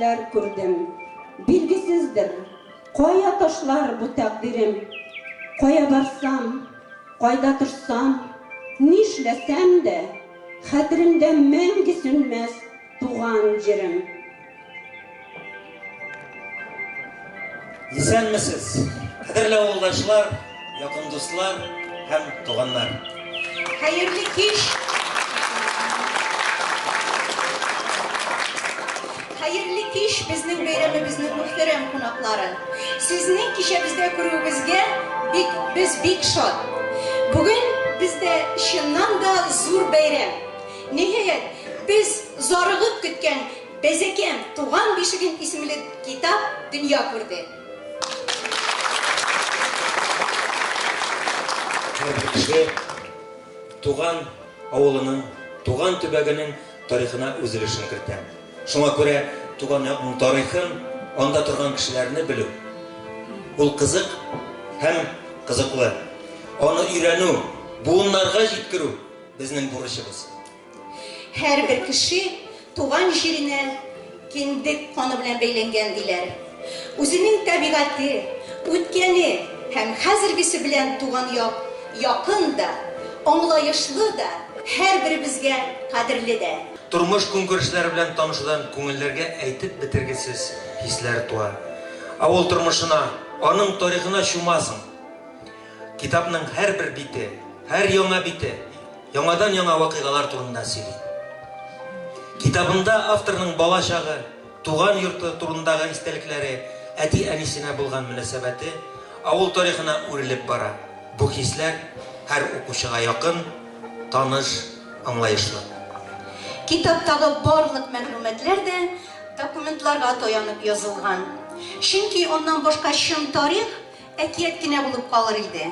хәсрәтләр күрдем. Билгесездер, кая ташлар бу тәкъдирем. Кая барсам, кайда торсам, нишләсәм дә, хәтеремдә мәңге сүнмәс туган җирем. Исәнмесез, кадерле авылдашлар, якын дуслар һәм туганнар. Хәерле кич! Хәерле кич, безнең бәйрәмебезнең мөхтәрәм кунаклары. Сезне кичәбездә күрүебезгә бик без бик шат. Бүген бездә чыннан да зур бәйрәм. Ниһаять, без зарыгып көткән Бәзәкәм, туган бишегем исемле китап дөнья күрде. Һәрбер кеше туган авылының, туган төбәгенең тарихына үз өлешен кертә. Шуңа күрә туган якның тарихын, анда торган кешеләрне белү, ул кызык һәм кызыклы. Аны өйрәнү, буыннарга җиткерү, безнең бурычыбыз. Һәрбер кеше туган җиренә кендек каны белән бәйләнгән, диләр. Үзенең табигате, үткәне һәм хәзергесе белән туган як якын да, аңлаешлы да, һәрберебезгә кадерле дә. Тормыш-көнкүрешләре белән танышудан күңелләргә әйтеп бетергесез хисләр туа. Авыл тормышына, аның тарихына чумасың. Китапның һәрбер бите, һәр яңа бите яңадан-яңа вакыйгалар турында сөйли. Китабында авторның бала чагы, туган йорты турындагы истәлекләре, әти-әнисенә булган мөнәсәбәте, авыл тарихына үрелеп бара. Бу хисләр һәр укучыга якын, таныш, аңлаешлы. Китаптагы барлык мәгълүматлар да документларга таянып язылган. Чөнки аннан башка чын тарих әкият кенә булып калыр иде.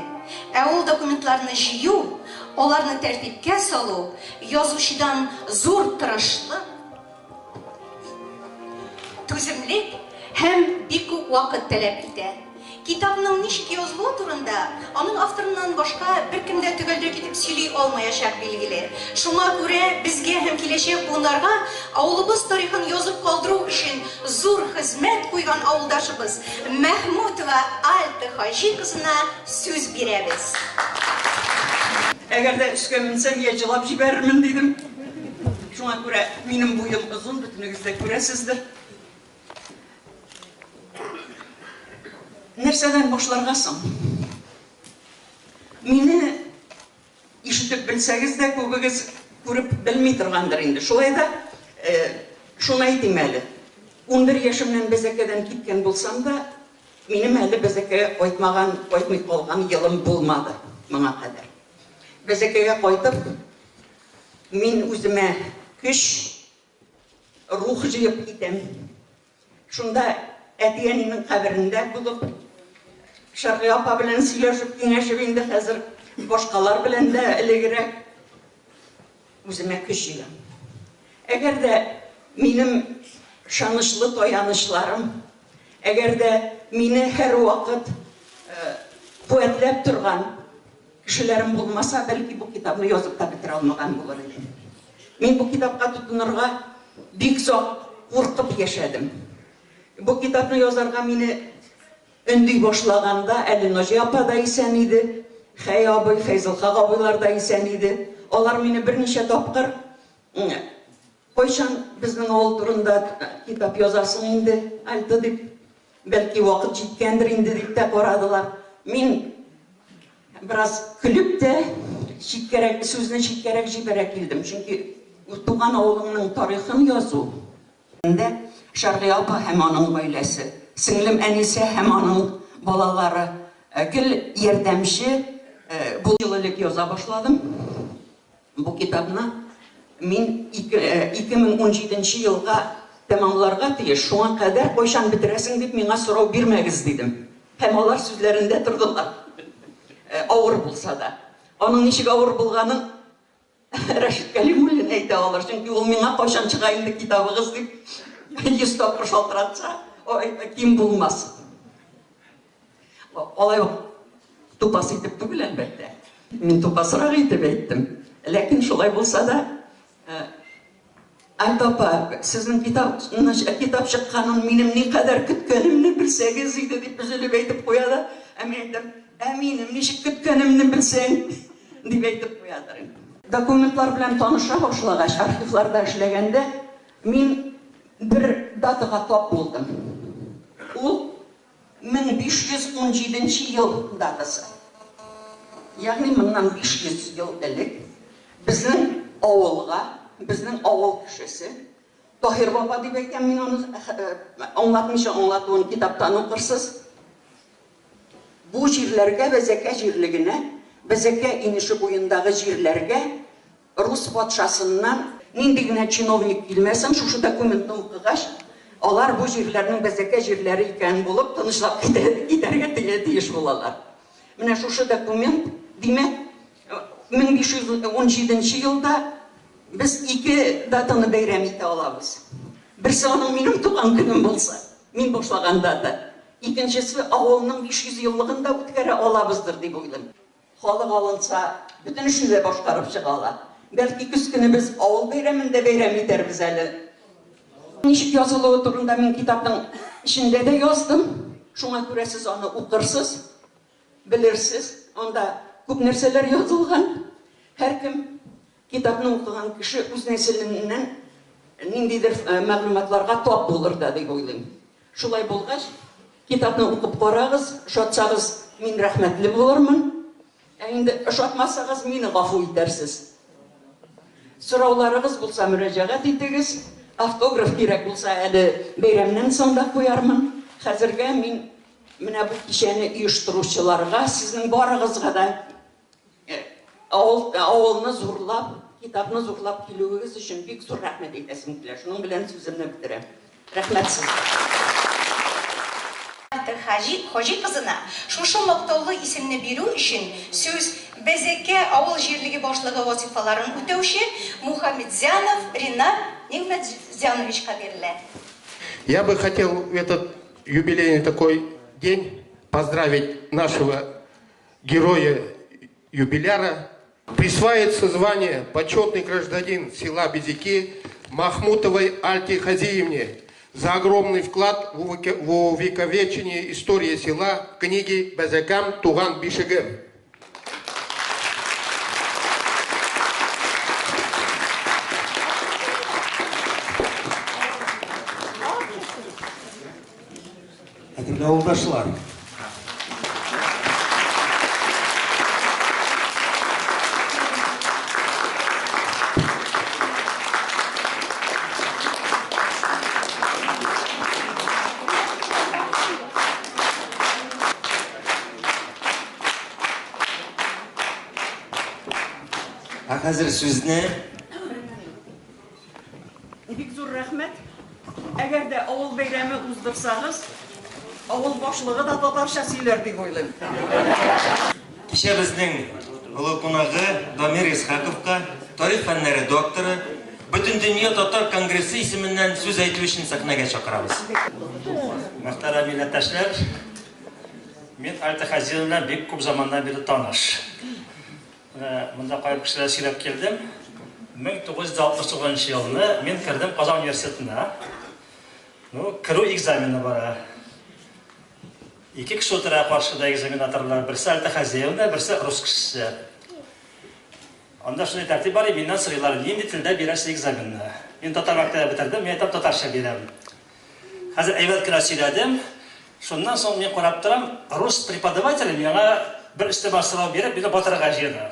Ә ул документларны җыю, аларны тәртипкә салу язучыдан зур тырышлык, түземлек һәм бик күп вакыт таләп итә. Китапның ничек язылуы турында аның авторыннан башка беркем дә төгәлрәк итеп сөйли алмаячак, билгеле. Шуңа күрә безгә һәм киләчәк буыннарга авылыбыз тарихын язып калдыру өчен зур хезмәт куйган авылдашыбыз Мәхмүтова Альта Хаҗи кызына сүз бирәбез. Әгәр дә өскә менсәм, я җылап җибәрермен, дидем. Шуңа күрә минем буем озын, бөтенегез дә күрәсездер. Нәрсәдән башларга соң? Мине Ишетеп белсәгез дә, күбегез күреп белми торгандыр инде. Шулай да, шуны әйтим әле. 11 яшемнән Бәзәкәдән киткән булсам да, минем әле Бәзәкәгә кайтмаган, кайтмый калган елым булмады моңа кадәр. Бәзәкәгә кайтып, мин үземә көч, рух җыеп китәм. Шунда әти-әнинең каберендә булып, Шәргыя апа белән сөйләшеп, киңәшеп инде хәзер башкалар белән дә элегрәк үземә көч җыям. Әгәр дә минем ышанычлы таянычларым, әгәр дә мине һәрвакыт куәтләп торган кешеләрем булмаса, бәлки бу китапны язып та бетерә алмаган булыр идем. Мин бу китапка тотынырга бик озак куркып яшәдем. Бу китапны язарга мине өнди башлаганда әле Наҗия апа да исән иде, Хәй абый, Фәйзелхак абыйлар да исән иде. Алар мине берничә тапкыр Кайчан безнең авыл турында китап язасың инде, Альта, дип, бәлки вакыт җиткәндер инде дип тә карадылар. Мин бераз көлеп тә, читкәрәк, сүзне читкәрәк җибәрә килдем. Чөнки туган авылыңның тарихын язу, Дә Шәргыя апа һәм аның гаиләсе, сеңлем Әнисә һәм аның балалары гел ярдәмче бу ел элек яза башладым. Бу китапны мин 2017 нче елга тәмамларга тиеш, шуңа кадәр кайчан бетерәсең дип миңа сорау бирмәгез, дидем. Һәм алар сүзләрендә тордылар. Авыр булса да. Аның ничек авыр булганын Рәшит Кәлимуллин әйтә алыр, чөнки ул миңа кайчан чыга инде китабыгыз дип 100 тапкыр шалтыратса, ким булмас. Алай ук тупас итеп түгел, әлбәттә. Мин тупасрак итеп әйттем. Ләкин шулай булса да, Альта апа, сезнең китапны, китап чыкканын минем никадәр көткәнемне белсәгез иде, дип өзелеп әйтеп куя да, ә мин әйтәм, ә минем ничек көткәнемне белсәң, дип әйтеп куядыр. Документлар белән таныша башлагач, архивларда эшләгәндә, мин бер датага тап булдым. Ул 1517 нче ел датасы. Ягъни моннан 500 ел элек безнең авылга, безнең авыл кешесе, Таһир баба дип әйтәм мин аны, аңлатмыйча аңлатуын китаптан укырсыз, бу җирләргә, Бәзәкә җирлегенә, Бәзәкә инеше буендагы җирләргә Рус патшасыннан нинди генә чиновник килмәсен, шушы документны укыгач, алар бу җирләрнең Бәзәкә җирләре икәнен булып, тынычлап китәргә тиеш булалар. Менә шушы документ, димәк, 1517 нче елда без ике датаны бәйрәм итә алабыз. Берсе аның минем туган көнем булса, мин башлаган дата. Икенчесе авылның 500 еллыгын да үткәрә алабыздыр дип уйлыйм. Халык алынса, бөтен эшне дә башкарып чыга ала. Бәлки көз көне без авыл бәйрәмен дә бәйрәм итәрбез әле. Ничек язылуы турында мин китапның эчендә дә яздым. Шуңа күрә сез аны укырсыз, белерсез. Анда күп нәрсәләр язылган. Һәркем китапны укыган кеше үз нәселеннән ниндидер мәгълүматларга тап булыр да дип уйлыйм. Шулай булгач, китапны укып карагыз, ошатсагыз, мин рәхмәтле булырмын. Ә инде ошатмасагыз, мине гафу итәрсез. Сорауларыгыз булса, мөрәҗәгать итегез. Автограф кирәк булса, әле бәйрәмнән соң да куярмын. Хәзергә мин менә бу кичәне оештыручыларга, сезнең барыгызга да Авыл, авылны зурлап, китапны зурлап килүегез өчен бик зур рәхмәт әйтәсем килә. Шуның белән сүземне бетерәм. Рәхмәт сезгә. Альта Хаҗи Хаҗи кызына шушы мактаулы исемне бирү өчен сүз Бәзәкә авыл җирлеге башлыгы вазыйфаларын үтәүче Мухаметзянов Ринат Нигъмәтзяновичка бирелә. Я бы хотел в этот юбилейный такой день поздравить нашего героя-юбиляра. Присваивается звание «Почетный гражданин села Безеки» Махмутовой Альте Хазиевне за огромный вклад в увековечение истории села книги «Бәзәкәм туган бишегем». Кадерле авылдашлар! Ә хәзер сүзне Бик зур рәхмәт. Әгәр дә авыл бәйрәме уздырсагыз, авыл башлыгы да татарча сөйләр дип уйлыйм. Кичәбезнең олы кунагы Дамир Исхаковка, тарих фәннәре докторы, Бөтендөнья татар конгрессы исеменнән сүз әйтү өчен сәхнәгә чакырабыз. Мөхтәрәм милләттәшләр, мин Альта Хазина белән бик күп заманнан бирле таныш. Менә монда кайбер кешеләр сөйләп килдем. 1969 нчы елны мин кердем Казан университетына. Ну, керү экзамены бара. Ике кеше утыра каршыда экзаменаторлар. Берсе Альта Хазеевна, берсе рус кешесе. Анда шундый тәртип бар, миннән сорыйлар, нинди телдә бирәсез экзаменны? Мин татар мәктәбе бетердем, мин әйтәм, татарча бирәм. Хәзер әйбәт кенә сөйләдем. Шуннан соң мин карап торам, рус преподавателе миңа бер өстәмә сорау биреп, мине батырырга җыена.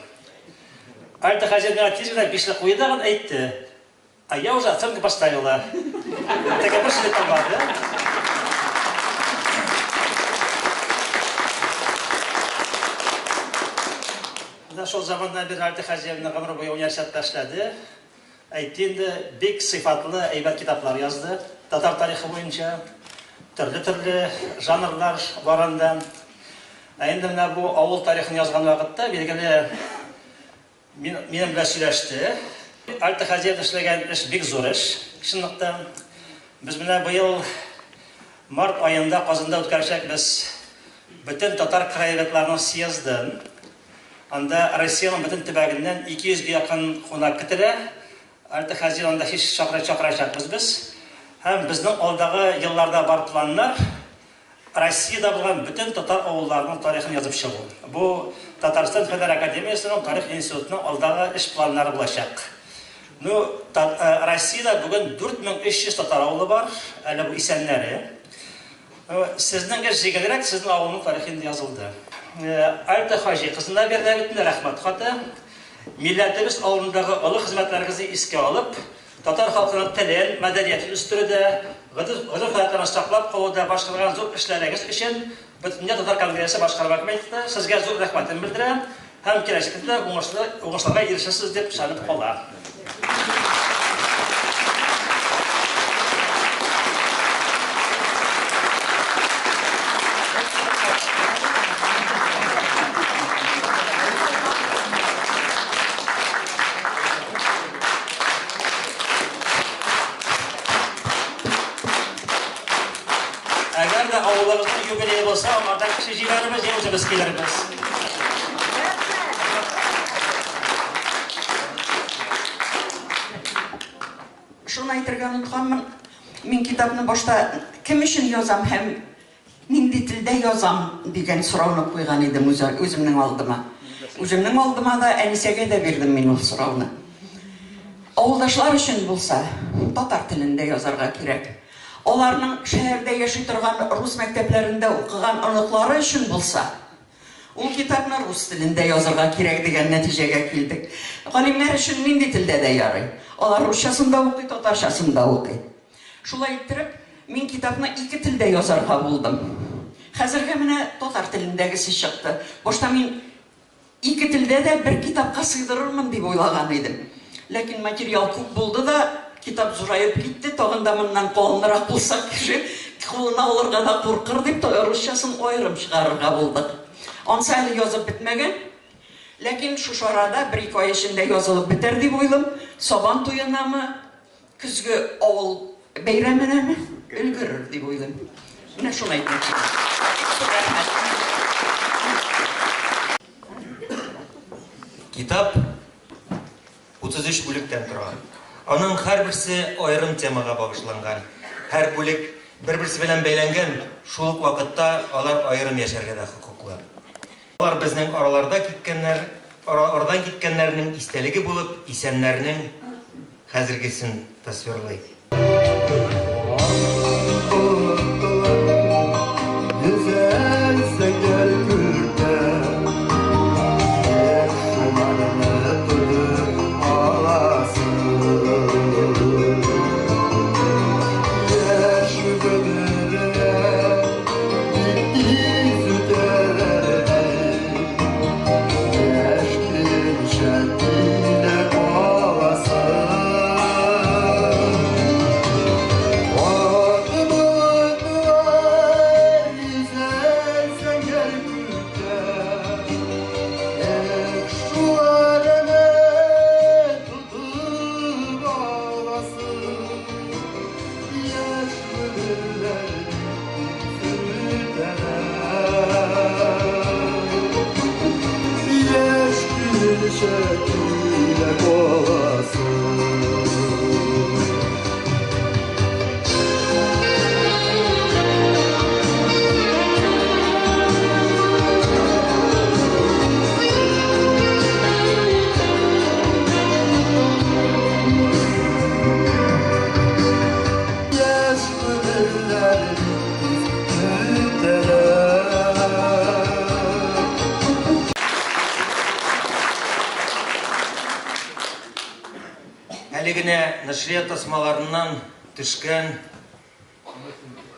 Альта хәзер миңа тиз генә бишле куйды да әйтте. А я уже оценку поставила. Теге бер сүз әйтә Менә шул заманнан бирле Альта Хәзиевна гомер буе университетта эшләде. Әйтте инде, бик сыйфатлы, әйбәт китаплар язды татар тарихы буенча. Төрле-төрле жанрлар бар анда. Ә инде менә бу авыл тарихын язган вакытта, билгеле, мин, минем белән сөйләште. Альта Хазиевна эшләгән эш бик зур эш, чынлыкта. Без менә быел март аенда Казанда үткәрәчәкбез бөтен татар краеведларының съездын. Анда Россиянең бөтен төбәгеннән 200 гә якын кунак көтелә. Альта Хазинованы да һич чакырачакбыз без. Һәм безнең алдагы елларда бар планнар, Россиядә булган бөтен татар авылларының тарихын язып чыгу. Бу Татарстан Фәннәр академиясенең Тарих институтының алдагы эш планнары булачак. Ну, Россиядә бүген 4300 татар авылы бар, әле бу исәннәре. Сезнең эш җиңелрәк, сезнең авылның тарихы инде язылды. Альта Хаҗи кызына бирелә бит инде рәхмәт хаты. Милләтебез алдындагы олы хезмәтләрегезне искә алып, татар халкының телен, мәдәниятен үстерүдә, гореф-гадәтләрен саклап калуда башкарган зур эшләрегез өчен Бөтендөнья татар конгрессы башкарма комитеты сезгә зур рәхмәтен белдерә һәм киләчәктә дә уңышлы уңышларга ирешерсез дип ышанып кала. Әгәр дә авылыгызның юбилее булса, аңардан кеше җибәрербез, я үзебез килербез. Шуны әйтергә онытканмын, мин китапны башта кем өчен язам һәм Нинди телдә язам? дигән сорауны куйган идем үземнең алдыма. Үземнең алдыма да, Әнисәгә дә бирдем мин ул сорауны. Авылдашлар өчен булса, татар телендә язарга кирәк. Аларның шәһәрдә яши торган рус мәктәпләрендә укыган оныклары өчен булса, ул китапны рус телендә язарга кирәк дигән нәтиҗәгә килдек. Галимнәр өчен нинди телдә дә ярый. Алар русчасын да укый, татарчасын да укый. Шулай иттереп, мин китапны ике телдә язарга булдым. Хәзергә менә татар телендәгесе чыкты. Башта мин ике телдә дә бер китапка сыйдырырмын дип уйлаган идем. Ләкин материал күп булды да, китап зураеп китте, тагын да моннан калынрак булса, кеше кулына алырга да куркыр дип, русчасын аерым чыгарырга булдык. Ансы әле язып бетмәгән. Ләкин шушы арада, бер-ике ай эчендә язылып бетәр дип уйлым. Сабан туенамы, Көзге авыл бәйрәменәме өлгерер дип уйлыйм. Менә шуны әйтмәкче идем. Бик зур рәхмәт. Китап 33 бүлектән тора. Аның һәрберсе аерым темага багышланган. Һәр бүлек бер-берсе белән бәйләнгән, шул ук вакытта алар аерым яшәргә дә хокуклы. Алар безнең араларда киткәннәр, арадан киткәннәрнең истәлеге булып, исәннәрнең хәзергесен тасвирлый. Әле генә нәшрият тасмаларыннан төшкән,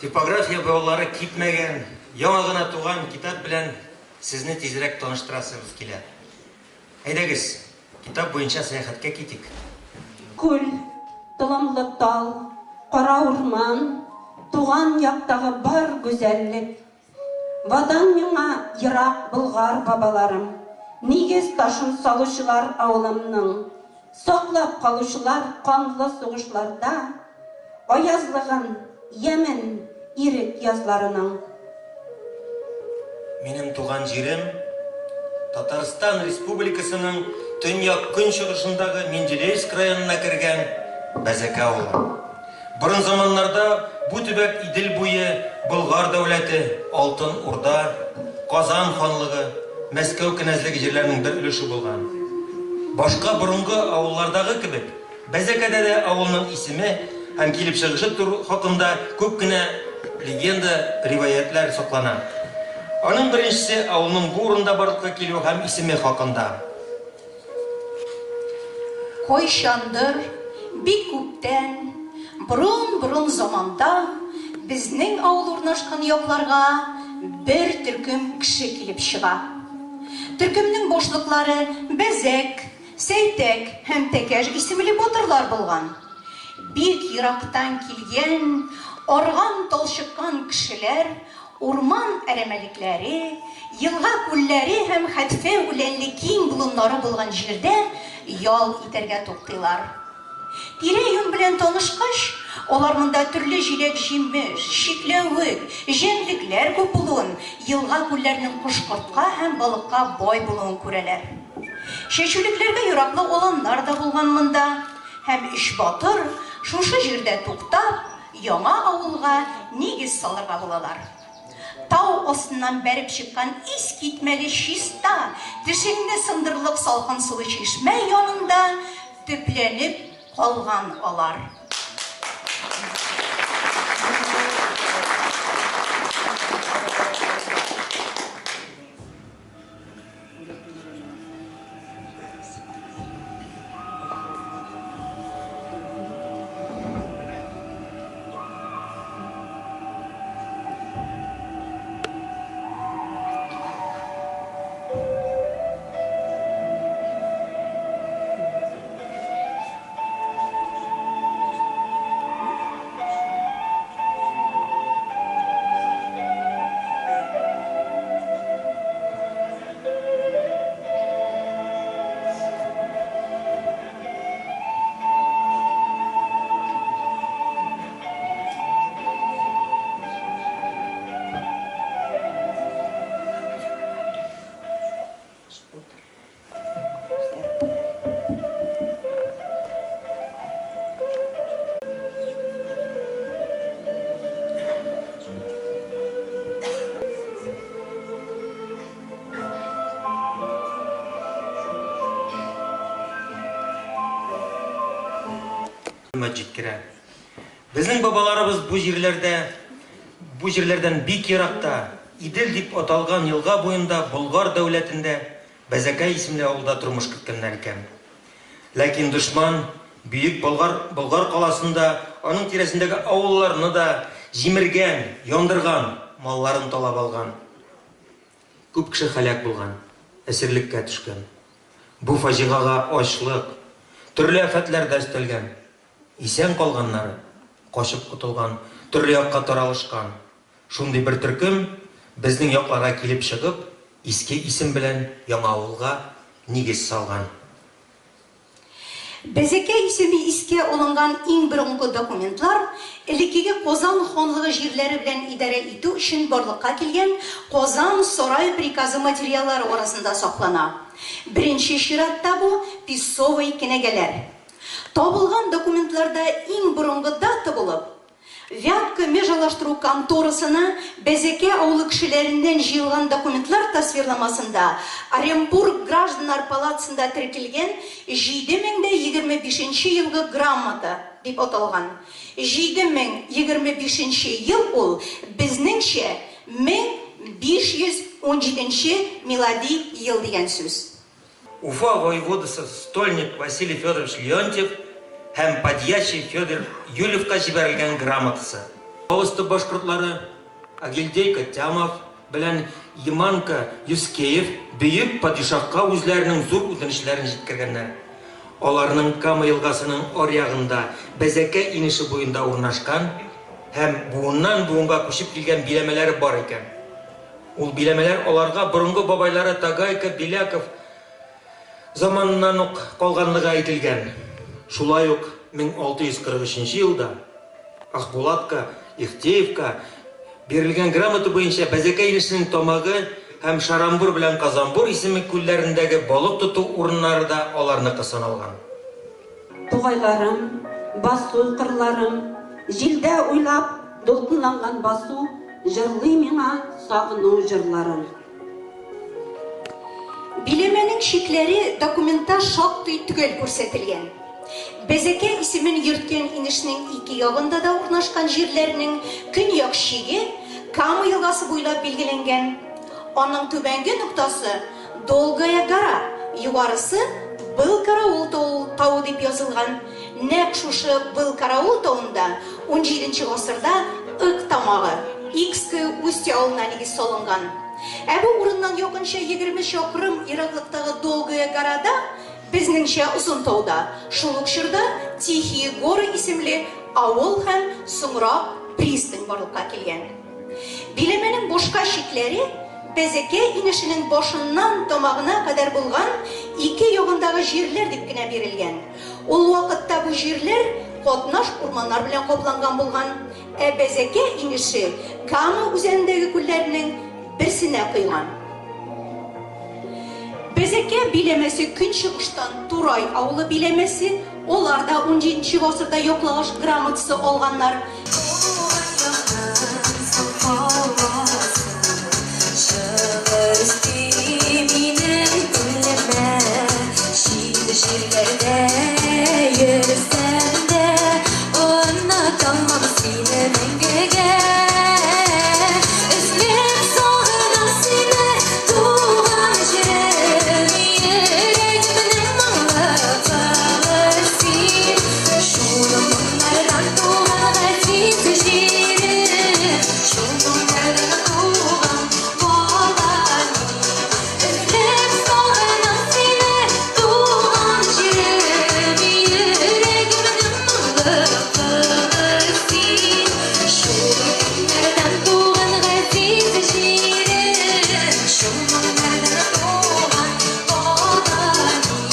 типография буяулары кипмәгән, яңа гына туган китап белән сезне тизрәк таныштырасыбыз килә. Әйдәгез, китап буенча сәяхәткә китик. Күл, толымлы тал, кара урман, туган яктагы бар гүзәллек. Ватан миңа ерак Болгар бабаларым, нигез ташын салучылар авылымның, саклап калучылар канлы сугышларда аязлыгын, ямен ирек язларының. Минем туган җирем, Татарстан Республикасының төньяк-көнчыгышындагы Менделеевск районына кергән Бәзәкә авылы. Борын заманнарда бу төбәк Идел буе Болгар дәүләте, Алтын Урда, Казан ханлыгы, Мәскәү кенәзлеге җирләренең бер өлеше булган. Башка борынгы авыллардагы кебек, Бәзәкәдә дә авылның исеме һәм килеп чыгышы хакында күп кенә легенда, риваятьләр саклана. Аның беренчесе авылның бу урында барлыкка килүе һәм исеме хакында. Кайчандыр, бик күптән, борын-борын заманда безнең авыл урнашкан якларга бер төркем кеше килеп чыга. Төркемнең башлыклары Бәзәк, Сәйтәк һәм Тәкәш исемле батырлар булган. Бик ерактан килгән, арган-талчыккан кешеләр урман әрәмәлекләре, елга-күлләре һәм хәтфә үләнле киң болыннары булган җирдә ял итәргә туктыйлар. Тирә-юнь белән танышкач, алар монда төрле җиләк-җимеш, чикләвек, җәнлекләр күп булуын, елга-күлләрнең кош-кортка һәм балыкка бай булуын күрәләр. Чәчүлекләргә яраклы аланнар да булган монда. Һәм өч батыр, шушы җирдә туктап, яңа авылга нигез салырга булалар. Тау астыннан бәреп чыккан искитмәле чиста, тешеңне сындырырлык салкын сулы чишмә янында төпләнеп калган алар. Хөрмәт җиткерә. Безнең бабаларыбыз бу җирләрдә, бу җирләрдән бик еракта, Идел дип аталган елга буенда Болгар дәүләтендә Бәзәкә исемле авылда тормыш көткәннәр икән. Ләкин дошман Бөек Болгар Болгар каласын да, аның тирәсендәге авылларны да җимергән, яндырган, малларын талап алган. Күп кеше һәлак булган, әсирлеккә төшкән. Бу фаҗигага ачлык, төрле афәтләр дә өстәлгән. Исән калганнары качып котылган, төрле якка таралышкан. Шундый бер төркем безнең якларга килеп чыгып, иске исем белән яңа авылга нигез салган. Бәзәкә исеме искә алынган иң борынгы документлар элеккеге Казан ханлыгы җирләре белән идарә итү өчен барлыкка килгән Казан сарай приказы материаллары арасында саклана. Беренче чиратта бу, писцовый кенәгәләр. Табылган документларда иң борынгы дата булып, Вятка межалаштыру конторасына Бәзәкә авылы кешеләреннән җыелган документлар тасвирламасында Оренбург гражданнар палатасында теркелгән 7025 нче елгы грамота дип аталган. 7025 нче ел ул, безнеңчә, 1517 нче милади ел дигән сүз. Уфа воеводасы стольник Василий Федорович Леонтьев һәм подьячий Федор Юлевка җибәрелгән грамотасы. Волосты башкортлары Агильдей Катямов белән Яманка Юскеев бөек падишаһка үзләренең зур үтенечләрен җиткергәннәр. Аларның Кама елгасының аръягында, Бәзәкә инеше буенда урнашкан һәм буыннан-буынга күчеп килгән биләмәләре бар икән. Ул биләмәләр аларга борынгы бабайлары Тагайка Беляков заманыннан ук калганлыгы әйтелгән. Шулай ук 1643 нче елда Ахбулатка, Ихтеевка бирелгән грамота буенча Бәзәкә инешенең тамагы һәм Шарамбур белән Казанбур исеме күлләрендәге балык тоту урыннары да аларныкы саналган. Тугайларым, басу-кырларым, җилдә уйлап дулкынланган басу җырлый миңа сагыну җырларын. Биләмәнең чикләре документта шактый төгәл күрсәтелгән. Бәзәкә исемен йөрткән инешнең ике ягында да урнашкан җирләрнең көньяк чиге Кама елгасы буйлап билгеләнгән. Аның түбәнге ноктасы Долгая гора, югарысы Был-Караул тавы дип язылган. Нәкъ шушы Был-Караул тавында унҗиденче гасырда Ык тамагы, Икское устье авылына нигез салынган. Ә бу урыннан якынча 20 чакрым ераклыктагы Долгая горада, безнеңчә Озын тауда, шул ук чорда Тихие горы исемле авыл һәм соңрак пристань барлыкка килгән. Биләмәнең башка чикләре Бәзәкә инешенең башыннан тамагына кадәр булган ике ягындагы җирләр дип кенә бирелгән. Ул вакытта бу җирләр катнаш урманнар белән капланган булган. Ә Бәзәкә инеше Кама үзәнендәге күлләрнең берсенә койган. Бәзәкә биләмәсе көнчыгыштан Турай авылы биләмәсе, алар да унҗиденче гасырда яклагыш грамотасы алганнар. Туган якның саф һавасы Шыгыр өсти минем күңелемә. Чит җирләрдә йөрсәм дә, Оныталмам сине мәңгегә. Өзлеп сагынам сине, туган җирем, Йөрәгемнең моңлы кылы син. Шул моңнардан туган газиз җирем, Шул моңнардан туган бала мин. Өзлеп сагынам сине, туган җирем, Йөрәгемнең моңлы кылы син. Шул көннәрдән туган газиз җирем, Шул моңнардан туган бала мин.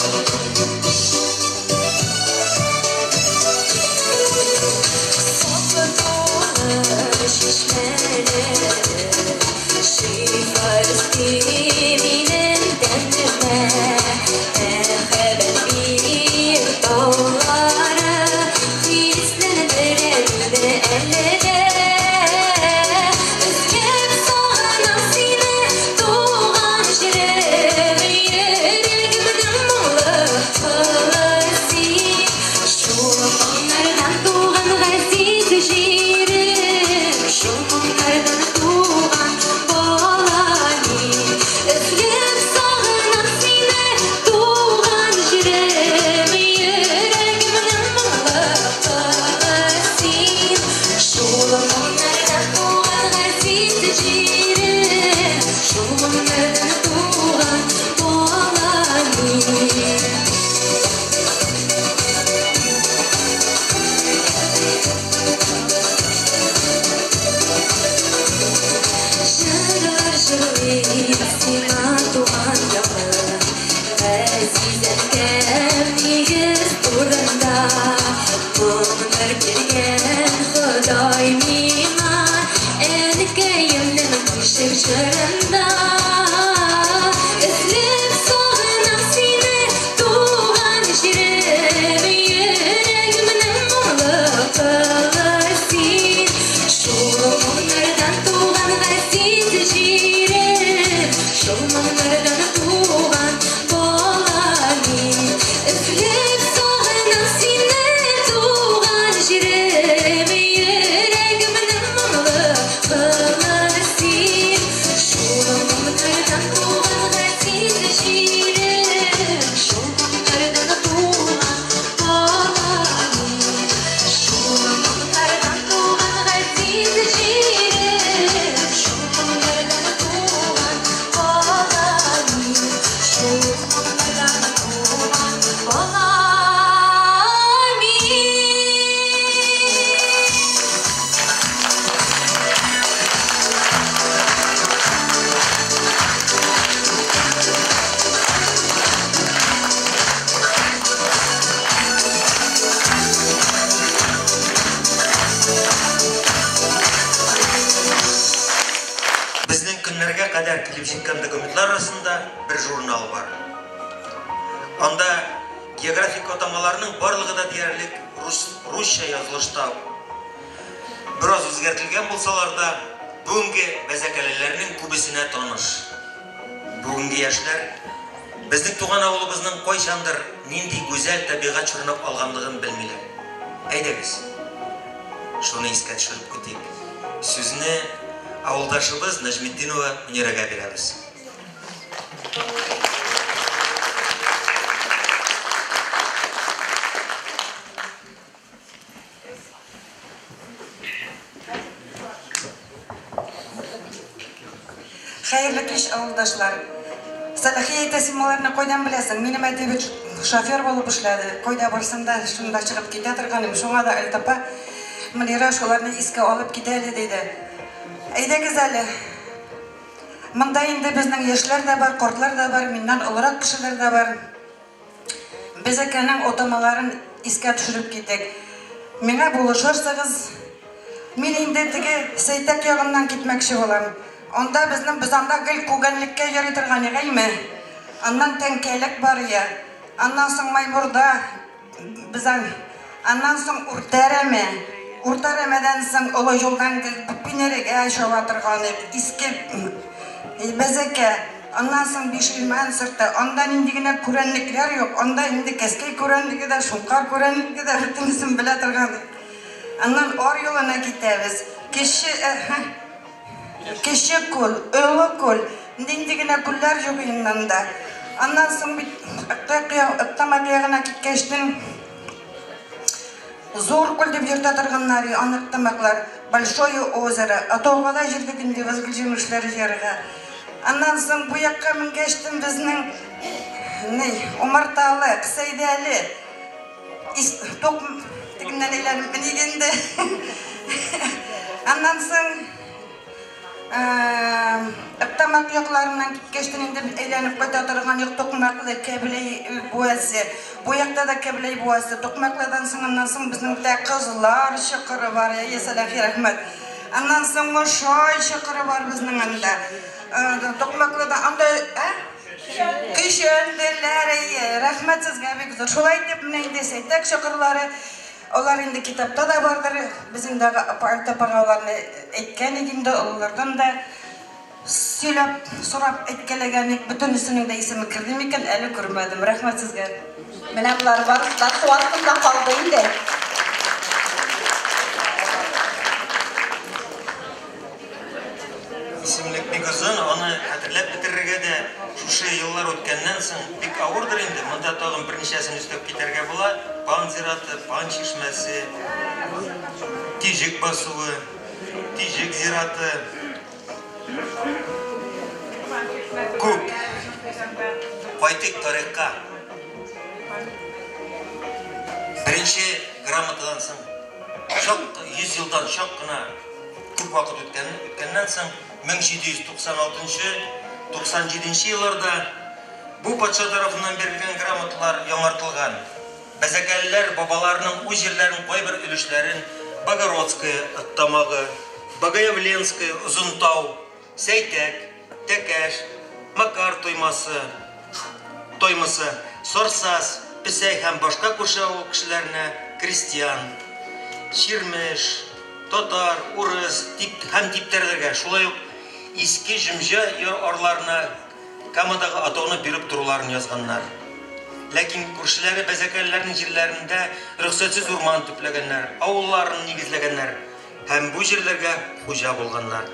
Саф тулы чишмәләре, Шифа өсти минем тәнемә. Мәхәббәт биек таулары Хисләндерә мине әле дә. Өзлеп сагынам сине, туган җирем, Йөрәгемнең моңлы кылы син. Шул моңнардан туган газиз җирем, Шул моңнардан туган бала мин. Өзлеп сагынам сине, туган җирем, Йөрәгемнең моңлы кылы син. Шул моңнардан туган газиз җирем, Шул моңнардан туган бала мин. Җырлар җырлыйм сиңа, туган ягым, Газиз әнкәм, нигез турында. Гомер биргән Ходай миңа, Әнкәемнең бишек җырында. Өзлеп сагынам сине, туган җирем, Йөрәгемнең моңлы кылы син. Шул моңнардан туган газиз җирем, Шул моңнардан туган бала мин. Өзлеп сагынам сине, туган җирем, Йөрәгемнең моңлы кылы син. Шул моңнардан килеп җиткән документлар арасында бер журнал бар. Анда географик атамаларның барлыгы да диярлек рус, русча язылышта. Бераз үзгәртелгән булсалар да, бүгенге бәзәкәлеләрнең күбесенә таныш. Бүгенге яшьләр безнең туган авылыбызның кайчандыр нинди гүзәл табигать чорнап алганлыгын белмиләр. Әйдәгез, шуны искә төшереп үтик. Сүзне авылдашыбыз Нәҗметдинова Мөнирәгә бирәбез. Хәерле кич, авылдашлар. Сәләхия әйтә, син маларны кайдан беләсең? Минем әти бит шофер булып эшләде. Кайда барсам да, шунда чыгып китә торган идем. Шуңа да Альтапа Мөнирә шуларны искә алып китә әле, диде. Әйдәгез әле. Монда инде безнең яшьләр дә бар, картлар да бар, миннән олырак кешеләр дә бар. Бәзәкәнең атамаларын искә төшереп китик. Миңа булышырсыгыз. Мин инде теге Сәйтәк ягыннан китмәкче булам. Анда безнең без анда гел күгәнлеккә йөри торган идек, Аннан Тәңкәлек бар ия. Аннан соң Маймурда без аннан соң Уртәрәмә. Уртәрәмәдән соң олы юлдан гел Пинерегә чаба торган идек. Иске Бәзәкә. Аннан соң Бишилмән сырты. Анда нинди генә күрәнлекләр юк. Анда инде Кәскәй күрәнлеге дә, Шуңкар күрәнлеге дә бөтенесен белә торган. Аннан ар юлына китәбез. Кече Кече күл, Олы күл, нинди генә күлләр юк инде анда. Аннан соң бит Ыктамак ягына киткәчтен Зур күл дип йөртә торганнар, аны Ыктамаклар, Большое озеро, Атауга җирдек инде без гөлҗимешләр җыярга. Аннан соң бу якка менгәчтен безнең ни, Умарталы, Сәйдәле, Тук тегеннән әйләнеп меник инде. Аннан соң Ыктамак якларыннан киткәчтен инде әйләнеп кайта торган юк Токмаклы, Кәбләй буасы. Бу якта да Кәбләй буасы. Токмаклыдан соң аннан соң безнең дә Кызлар чокыры бар. Әйе, Сәлахи, рәхмәт. Аннан соң Мошай чокыры бар безнең анда. Токмаклыда анда, ә? Көчәнделәр, әйе. Рәхмәт сезгә бик зур. Шулай итеп, менә инде Сәйтәк чокырлары, алар инде китапта да бардыр. Без инде апага аларны әйткән идек инде, олылардан да сөйләп, сорап әйткәләгән идек. Бөтенесенең дә исеме керде микән, әле күрмәдем. Рәхмәт сезгә. Менә болар барысы да су астында калды инде. Исемлек бик озын, аны хәтерләп бетерергә дә шушы еллар үткәннән соң бик авырдыр инде. Монда тагын берничәсен өстәп китәргә була. Пан зираты, Пан чишмәсе, Тижек басуы, Тижек зираты. Күп. Кайтыйк тарихка. Беренче грамотадан соң чак 100 елдан чак кына күп вакыт үткән, үткәннән соң 1796-97 елларда бу патша тарафыннан бирелгән грамоталар яңартылган. Бәзәкәлеләр бабаларының үз җирләренең кайбер өлешләрен Богородское Ыктамагы, Богоявленское Озынтау, Сәйтәк, Тәкәш, Макар тоймасы, тоймасы, Сарсаз, Песәй һәм башка күрше авыл кешеләренә крестьян, чирмеш, татар, урыс дип һәм типтәрләргә, шулай ук Иске Җөмҗә яр арларына Камадагы атауны биреп торуларын язганнар. Ләкин күршеләре бәзәкәлеләрнең җирләрендә рөхсәтсез урман төпләгәннәр, авылларын нигезләгәннәр һәм бу җирләргә хуҗа булганнар.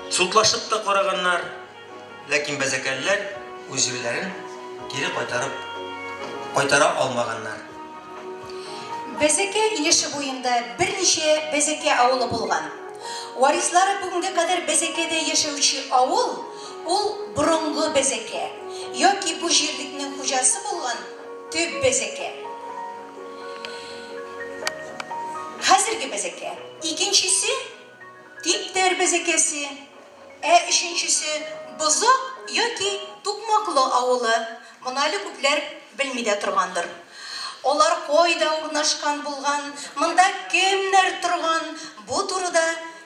Судлашып та караганнар, ләкин бәзәкәлеләр үз җирләрен кире кайтарып кайтара алмаганнар. Бәзәкә инеше буенда берничә Бәзәкә авылы булган. Варислары бүгенге кадәр Бәзәкәдә яшәүче авыл, ул борынгы Бәзәкә, яки бу җирлекнең хуҗасы булган төп Бәзәкә. Хәзерге Бәзәкә. Икенчесе, Типтәр Бәзәкәсе, ә өченчесе, Бозак яки Тукмаклы авылы. Моны әле күпләр белми дә торгандыр. Алар кайда урнашкан булган, монда кемнәр торган, бу турыда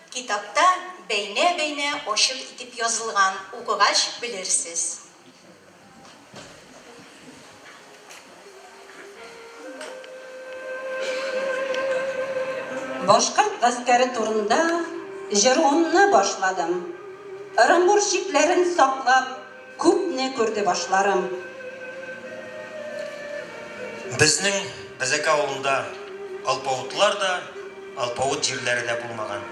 китапта бәйнә-бәйнә ачык итеп язылган, укыгач белерсез. Башкорт гаскәре турында җыруымны башладым. Ырынбур чикләрен саклап, күпне күрде башларым. Безнең Бәзәкә авылында алпавытлар да, алпавыт җирләре дә булмаган.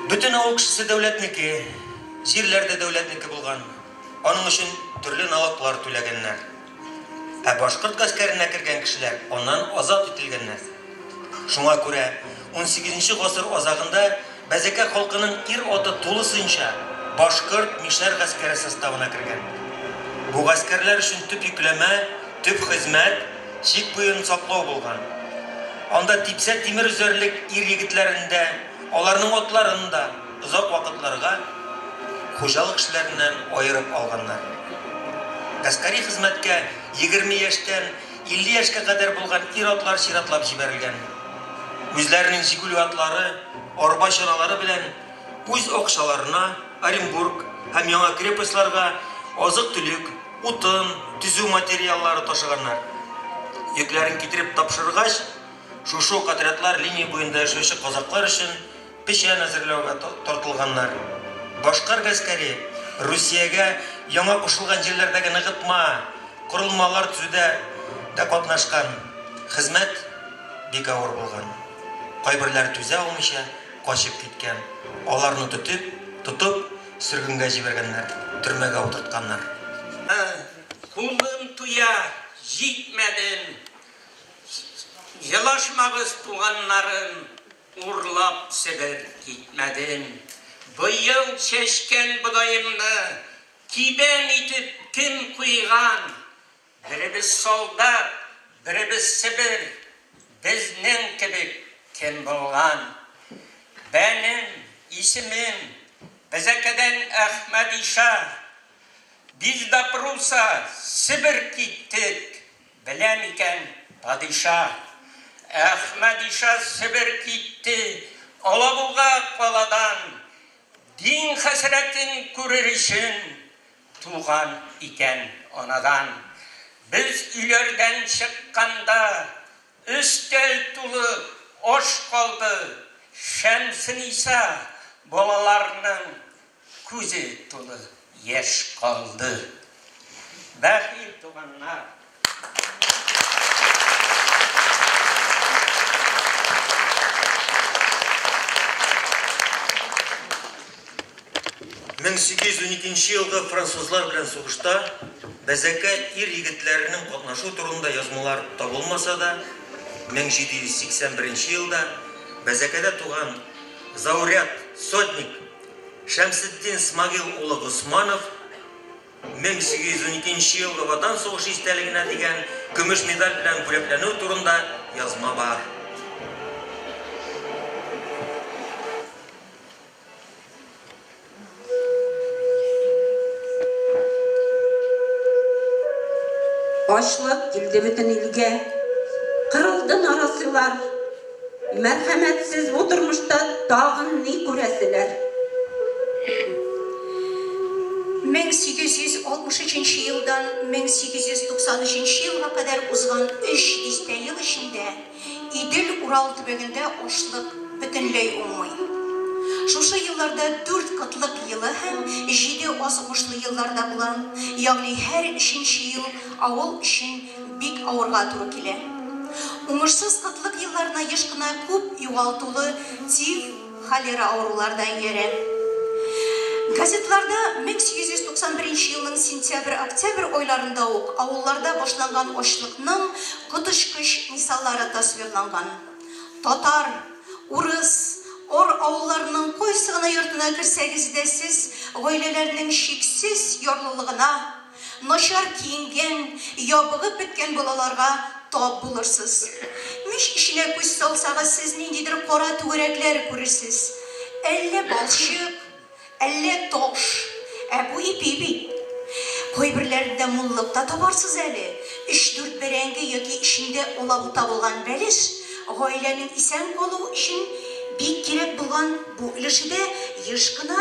Бөтен авыл кешесе дәүләтнеке, җирләр дә дәүләтнеке булган. Аның өчен төрле налоглар түләгәннәр. Ә башкорт гаскәренә кергән кешеләр аннан азат ителгәннәр. Шуңа күрә унсигезенче гасыр азагында Бәзәкә халкының ир-аты тулысынча башкорт мишәр гаскәре составына кергән. Бу гаскәрләр өчен төп йөкләмә, төп хезмәт, чик буен саклау булган. Анда типсә тимер өзәрлек ир-егетләрен дә, аларның атларын да озак вакытларга хуҗалык эшләреннән аерып алганнар. Гаскәри хезмәткә 20 яшьтән 50 яшькә кадәр булган ир-атлар чиратлап җибәрелгән. Үзләренең җигүле атлары, арба-чаналары белән үз акчаларына Оренбург һәм яңа крепостьларга азык-төлек, утын, төзү материаллары ташыганнар. Йөкләрен китереп тапшыргач, шушы ук отрядлар линия буенда яшәүче казаклар өчен печән әзерләүгә тартылганнар. Башкар гаскәре Русиягә яңа кушылган җирләрдәге ныгытма, корылмалар төзүдә дә катнашкан. Хезмәт бик авыр булган. Кайберләре түзә алмыйча качып киткән. Аларны тотып, тотып, сөргенгә җибәргәннәр, төрмәгә утыртканнар. Кулым туя, җитмәдем. Елашмагыз, туганнарым, Урлап Себер китмәдем. Быел чәчкән бодаемны Кибән итеп кем куйган? Беребез солдат, беребез Себер, Безнең кебек кем булган? Бәнем исемем Бәзәкәдән Әхмәдиша, Без допруса Себер киттек, Белә микән падиша? Әхмәдиша Себер китте, Алабуга каладан, Дин хәсрәтен күрер өчен Туган икән анадан. Без өйләрдән чыкканда, Өстәл тулы аш калды, Шәмсениса балаларның Күзе тулы яшь калды. Бәхил, туганнар! 1812 елгы французлар белән сугышта Бәзәкә ир-егетләренең катнашу турында язмалар табылмаса да, 1781 елда Бәзәкәдә туган зауряд, сотник, Шәмсетдин Смагил улы Госманов 1812 нче елгы Ватан сугышы истәлегенә дигән көмеш медаль белән бүләкләнү турында язма бар. Ачлык килде бөтен илгә, Кырылды нарасыйлар. Мәрхәмәтсез бу тормышта тагын ни күрәселәр? 1863 нче елдан 1893 нче елга кадәр узган өч дистә ел эчендә Идел-Урал төбәгендә ашлык бөтенләй уңмый. Шушы елларда дүрт кытлык елы һәм җиде аз уңышлы еллар да була, ягъни һәр өченче ел авыл өчен бик авырга туры килә. Уңышсыз кытлык елларына еш кына күп югалтулы тиф, холера авырулар да иярә. Газетларда 1891 нче елның сентябрь-октябрь айларында ук авылларда башланган ачлыкның коточкыч мисаллары тасвирланган. Татар, урыс, ор авылларының кайсы гына йортына керсәгез дә сез гаиләләрнең чиксез ярлылыгына, Начар киенгән, ябыгып беткән балаларга тап булырсыз. Мич эченә күз салсагыз, сез ниндидер кара түгәрәкләр күрерсез. Әллә балчык, әллә таш. Ә бу ипи бит. Кайберләрендә муллык та табарсыз әле. Өч-дүрт бәрәңге яки эчендә алабута булган бәлеш гаиләнең исән калуы өчен Бик кирәк булган бу өлеше дә еш кына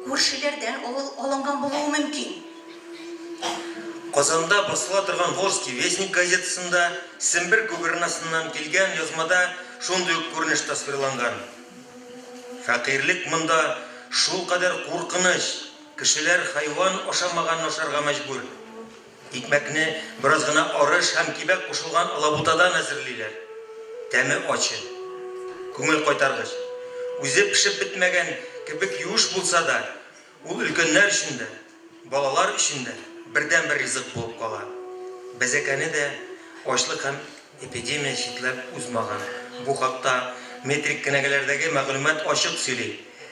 күршеләрдән алынган булуы мөмкин. Казанда басыла торган Волжский вестник газетасында Сембер губернасыннан килгән язмада шундый ук күренеш тасвирланган. Фәкыйрьлек монда шулкадәр куркыныч, кешеләр хайван ашамаганны ашарга мәҗбүр. Икмәкне бераз гына арыш һәм кибәк кушылган алабутадан әзерлиләр. Тәме ачы. Күңел кайтаргыч. Үзе пешеп бетмәгән кебек юеш булса да, ул өлкәннәр өчен дә, балалар өчен дә бердәнбер ризык булып кала. Бәзәкәне дә ачлык һәм эпидемия читләп узмаган. Бу хакта метрик кенәгәләрдәге мәгълүмат ачык сөйли.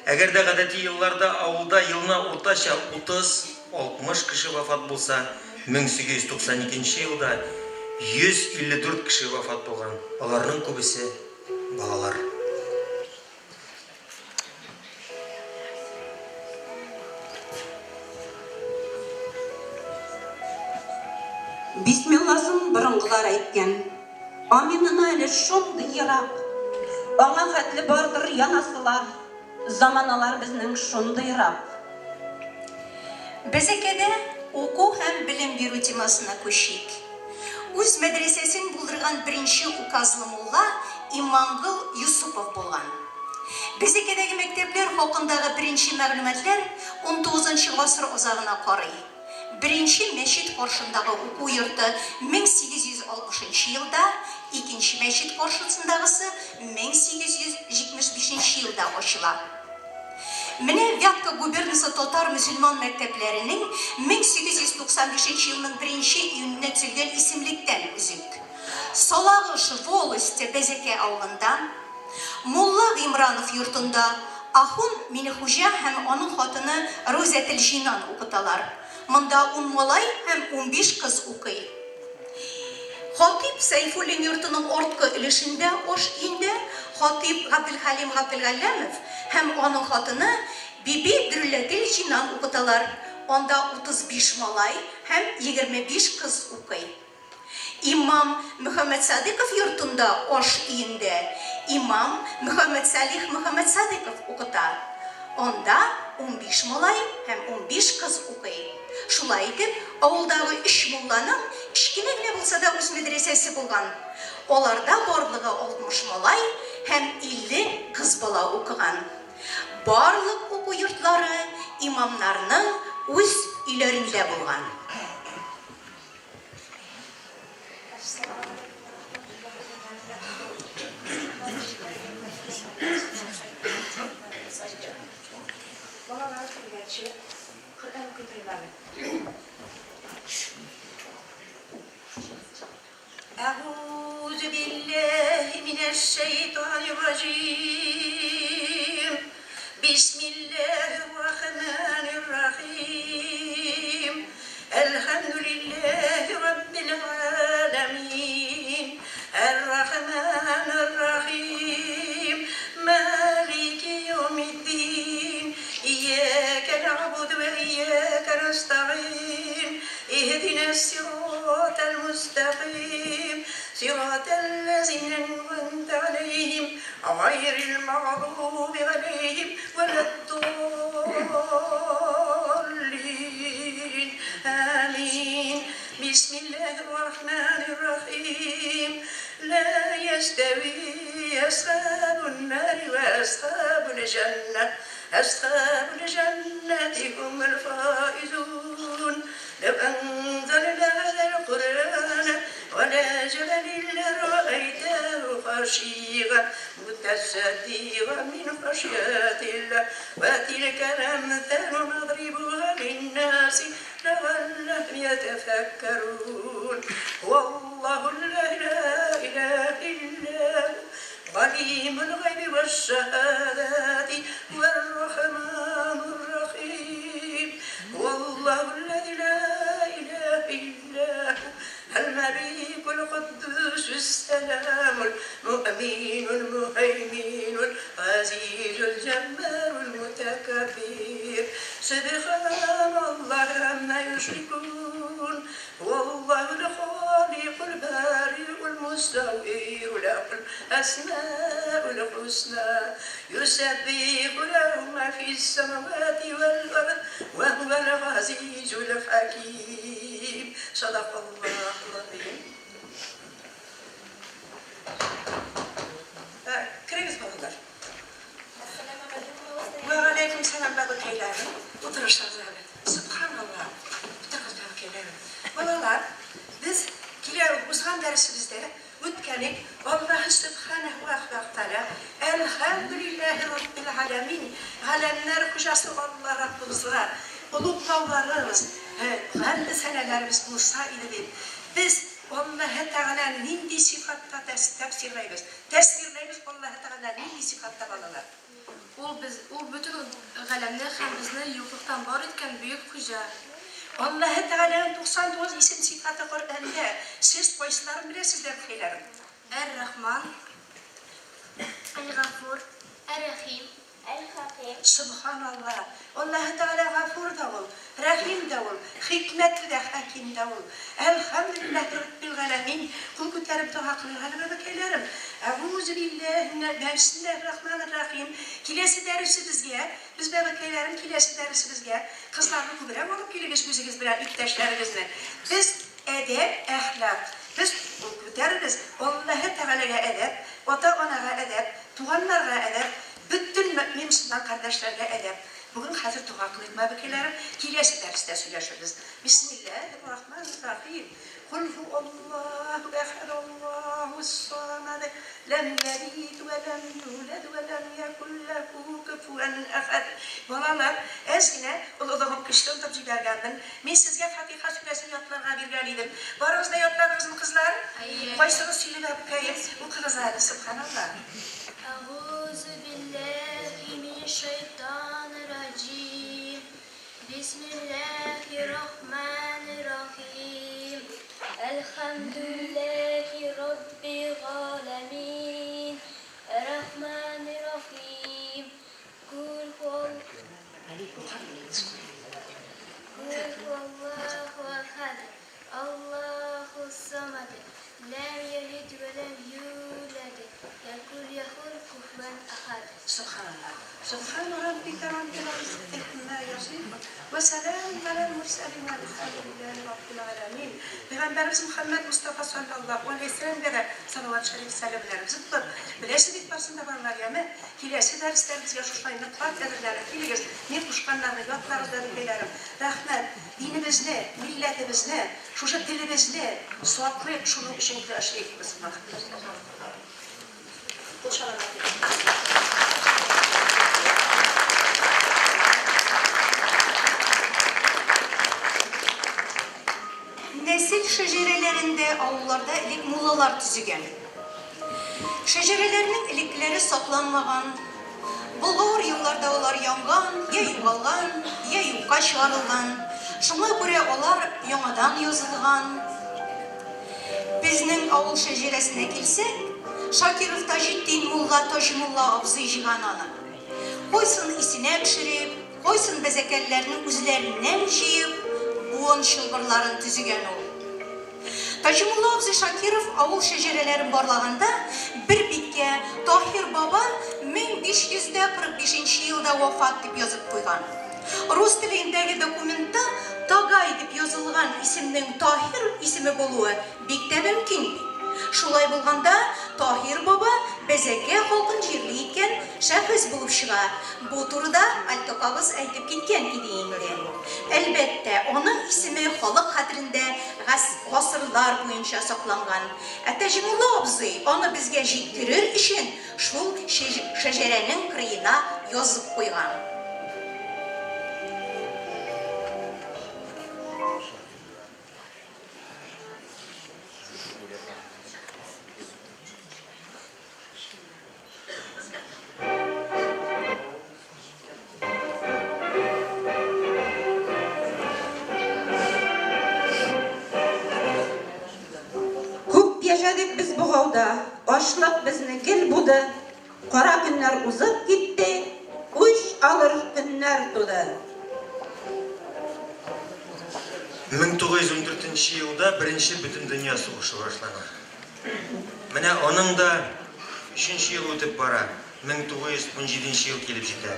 Әгәр дә гадәти елларда авылда елына уртача 30-60 кеше вафат булса, 1892 елда 154 кеше вафат булган. Аларның күбесе балалар. Бисмилласын борынгылар әйткән. Аминына әле шундый ерак. Аңа хәтле бардыр янасылар. Заманалар безнең шундыйрак. Бәзәкәдә уку һәм белем бирү темасына күчик. Үз мәдрәсәсен булдырган беренче указлы мулла Имангыл Юсупов булган. Бәзәкәдәге мәктәпләр хакындагы беренче мәгълүматлар 19 гасыр азагына карый. Беренче мәчет каршындагы уку йорты 1860 елда, икенче мәчет каршысындагысы 1875 елда ачыла. Менә Вятка губернасы татар мөселман мәктәпләренең 1895 елның 1 июненә төзелгән исемлектән өзек. Салагыш волосте Бәзәкә авылында, Мулла Гыймранов йортында Ахун Минехуҗа һәм аның хатыны Рузәтелҗинан укыталар. Монда 10 малай һәм 15 кыз укый. Хатип Сәйфуллин йортының арткы өлешендә аш өендә Хатип Габделхәлим Габделгалләмов һәм аның хатыны Биби Дөреләтелҗинан укыталар. Анда 35 малай һәм 25 кыз укый. Имам Мөхәммәтсадыйков йортында аш өендә имам Мөхәммәтсалих Мөхәммәтсадыйков укыта. Анда 15 малай һәм 15 кыз укый. Шулай итеп, авылдагы өч мулланың кечкенә генә булса да үз мәдрәсәсе булган. Аларда барлыгы 60 малай һәм 50 кыз бала укыган. Барлык уку йортлары имамнарның үз өйләрендә булган. Балалар килгәнче Коръән укый торыйм әле. أعوذ بالله من الشيطان الرجيم بسم الله الرحمن الرحيم الحمد لله رب العالمين الرحمن الرحيم مالك يوم الدين إياك نعبد وإياك نستعين اهدنا الصراط المستقيم صراط الذين أنعمت عليهم غير المغضوب عليهم ولا الضالين آمين بسم الله الرحمن الرحيم لا يستوي أصحاب النار وأصحاب الجنة أصحاب الجنة هم الفائزون لو أنزلنا هذا القرآن على جبل لرأيته خشيعا متصدعا من خشية الله وتلك الأمثال نضربها للناس لعلهم يتفكرون والله لا إله إلا هو عليم الغيب والشهادة والرحمن الرحيم والله الذي لا إله إلا هو الملك القدوس السلام المؤمن المهيمن العزيز الجبار المتكبر سبحان الله عما يشركون والله الخالق البارئ المصور المصور له الأسماء الحسنى يسبح له ما في السماوات والأرض وهو العزيز الحكيم. صدق الله العظيم. Керегез, балалар. Вәгаләйкүм сәлам, бабакайларым. Утырышлар әле. Субханалла. Утырыгыз, бабакайларым. Балалар, без килә узган дәресебездә үткәнек Аллаһ Субханаһу ва Тәгалә Әлхәмдүлилләһи Раббил галәмин, галәмнәр хуҗасы Алла Раббыбызга олуглауларыбыз, хәмде сәнәләребез булса иде дип, без Аллаһы Тәгаләне нинди сыйфатта тәфсирләйбез? Тәсвирләйбез Аллаһы Тәгаләне нинди сыйфатта, балалар? Ул без, ул бөтен галәмне һәм безне юклыктан бар иткән бөек Хуҗа. Аллаһы Тәгаләнең 99 исем сыйфаты Коръәндә. Сез кайсыларын беләсез, бәбкәйләрем? Әр-Рахман, Әл-Гафур, Әр-Рәхим, Әл-Хаким. Сөбханалла! Аллаһы Тәгалә Гафур да ул, Рәхим дә ул, Хикмәтле дә, Хәким дә ул. Әлхәмдүлилләһи Раббил галәмин. Кул күтәреп дога кылыйк әле, бәбәкәйләрем. Әгузе билләһи минә бисмилләһир рахманир рахим. Киләсе дәресебезгә, без, бәбәкәйләрем, киләсе дәресебезгә кызларны күбрәк алып килегез үзегез белән, иптәшләрегезне. Без әдәп, әхлак, без күтәрербез Аллаһы Тәгаләгә әдәп, ата-анага әдәп, туганнарга әдәп, Бөтен мөэмин мөселман кардәшләргә әдәп. Бүген хәзер дога кылыйк, бәбекәйләрем, киләсе дәрестә сөйләшербез. Бисмиллаһир рахманир рахим. Кул һуаллаһу әхәд Аллаһус самад ләм ялид вә ләм юлад вә ләм якул ләһу куфуән әхәд. Балалар, әз генә олылыгым көчле онытып җибәргәнмен. Мин сезгә Фатиха сүрәсен ятларга биргән идем. Барыгыз да ятладыгызмы, кызлар? Әйе. Кайсыгыз сөйли, бәбкәем? Укыгыз әле, сөбханалла. Әгузе билләһи минәш-шайтанир раҗим. Бисмиллаһир рахманир рахим. Әлхәмдүлилләһи раббил галәмин. Әр-рахманир рахим. Кул һуаллаһу әхәд. Аллаһус самад. Ләм ялид вә ләм юләд, якул яхул куфуән әхәд. Сөбханалла. Сөбхана раббика раббил гыйззәти амма ясифун, вә сәламун галәл мурсәлин вәлхәмдүлилләһи раббил галәмин. Пәйгамбәребез Мөхәммәд Мостафа салләллаһу галәйһи вәсәлләмгә дә салават шәриф сәламнәребезне тотып, беләсез бит барсын да балалар, яме? Киләсе дәресләребезгә шушылай ныклап әзерләнеп килегез, мин кушканнарны ятлагыз, бәбекәйләрем. Рәхмәт. Динебезне, милләтебезне, шушы телебезне саклыйк, шуның өчен көрәшик без, Кул чабарга кирәк. Нәсел шәҗәрәләрен дә авылларда элек муллалар төзегән. Шәҗәрәләрнең элеккеләре сакланмаган. Болгавыр елларда алар янган, я югалган, я юкка чыгарылган. Шуңа күрә алар яңадан язылган. Безнең авыл шәҗәрәсенә килсәк, Шакиров Таҗетдин мулла Таҗмулла абзый җыйган аны. Кайсын исенә төшереп, кайсын бәзәкәлләрне үзләреннән җыеп, буын чылбырларын төзегән ул. Таҗимулла абзый Шакиров авыл шәҗәрәләрен барлаганда, бер биткә Таһир баба 1545 нче елда вафат дип язып куйган. Рус телендәге документта Тагай дип язылган исемнең Таһир исеме булуы бик тә мөмкин бит. Шулай булганда, Таһир баба Бәзәкә халкын җирле иткән шәхес булып чыга. Бу турыда Альтапабыз әйтеп киткән иде инде. Әлбәттә, аның исеме халык хәтерендә гасырлар буенча сакланган. Ә Тәҗимулла абзый аны безгә җиткерер өчен шул шәҗәрәнең кырыена язып куйган. Күп яшәдек без богауда, Ачлык безне гел буды. Кара көннәр узып китте, Үч алыр көннәр туды. 1914 елда Беренче бөтендөнья сугышы башлана. Менә аның да өченче елы үтеп бара, 1917 нче ел килеп җитә.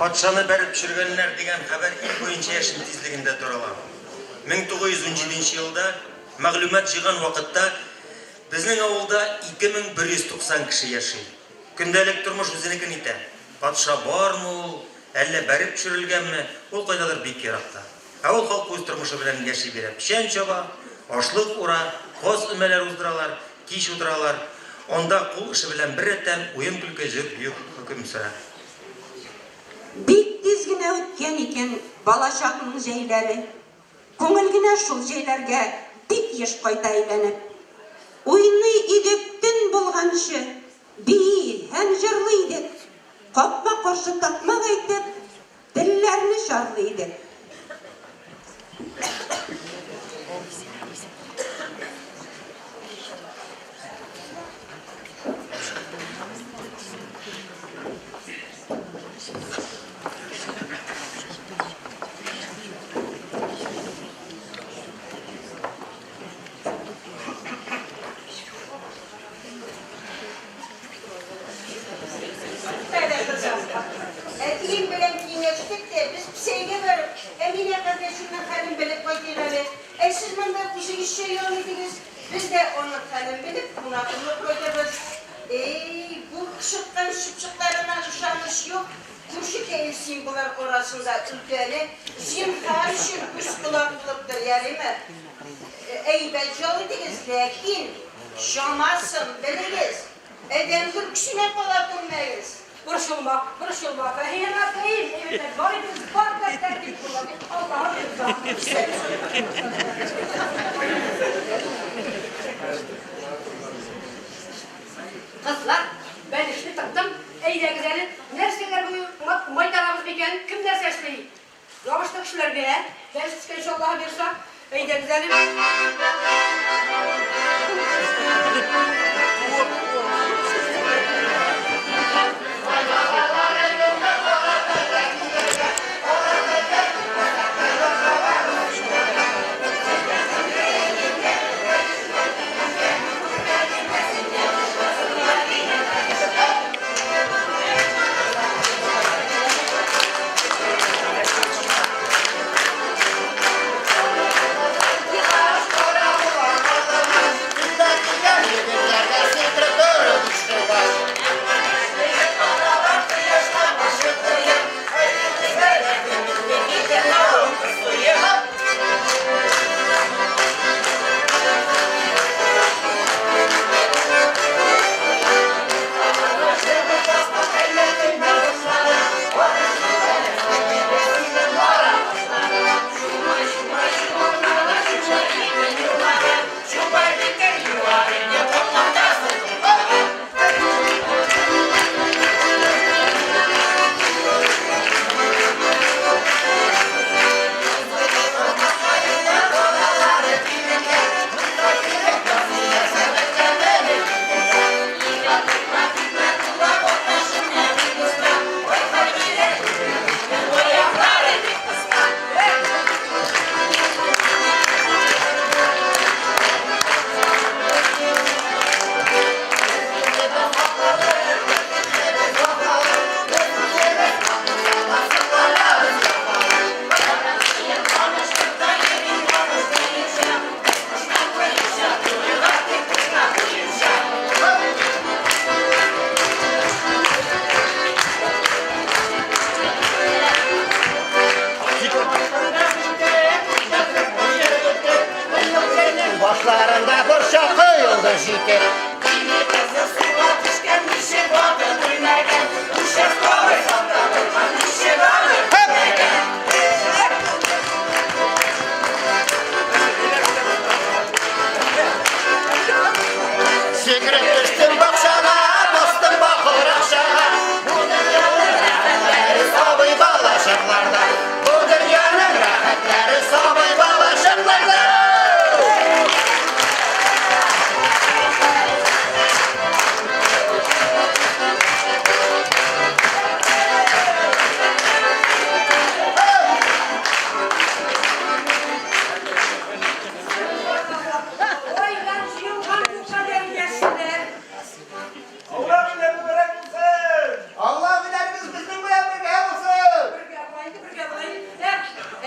Патшаны бәреп төшергәннәр дигән хәбәр ил буенча яшен тизлегендә тарала. 1917 елда мәгълүмат җыйган вакытта безнең авылда 2190 кеше яши. Көндәлек тормыш үзенекен итә. Патша бармы ул, әллә бәреп төшерелгәнме, ул кайдадыр бик еракта. Авыл халкы үз тормышы белән яши бирә. Печән чаба, ашлык ура, каз өмәләре уздыралар, кич утыралар. Анда кул эше белән беррәттән уен-көлке, җыр-бию хөкем сөрә. Бик тиз генә үткән икән балачакның җәйләре. Күңел генә шул җәйләргә бик еш кайта әйләнеп. Уйный идек төн булганчы, бии һәм җырлый идек. Капма-каршы такмак әйтеп, Телләрне чарлый идек. Әтием белән киңәштек тә, без Песәйгә барып, Әминә кардәшемнең хәлен белеп кайтыйк әле. Ә сез монда үзегезчә ял итегез, без дә аның хәлен белеп, кунак булып кайтырбыз. Эй, бу чыккан чыпчыкларына ышаныч юк, күрше кәеф син болар арасында өлкәне, зинһар өчен күз-колак булып тор, ярыймы? Әйбәт ял итегез, ләкин чамасын белегез, адәм көлкесенә кала күрмәгез. Борчылма, борчылма, Фәһим әбкәем, әйбәтләп ял итегез, бар да тәртип була, дип Аллаһы боерса. Кызлар, бәлешне тыктым, әйдәгез әле, нәрсәләр майтарабыз микән, кем нәрсә эшли? Ябышты кешеләргә, бәлеш пешкәнче Аллаһы боерса, әйдәгез әле. җитеп. Бини кызы суга төшкән, ничек батып үлмәгән? Участковый сакта торган, ничек аны күрмәгән? Сикереп төштем бакчага, бастым бакыр акчага. Бу дөньяның рәхәтләре сабый бала чакларда. Бу дөньяның рәхәтләре сабый бала чакларда. Кайдан җыелган бу кадәр яшьләр? Алла гыйләр мөбарәк булсын! Алла гыйләрегез безнең белән бергә булсын! Бергә булайык, бергә булайык. Ә,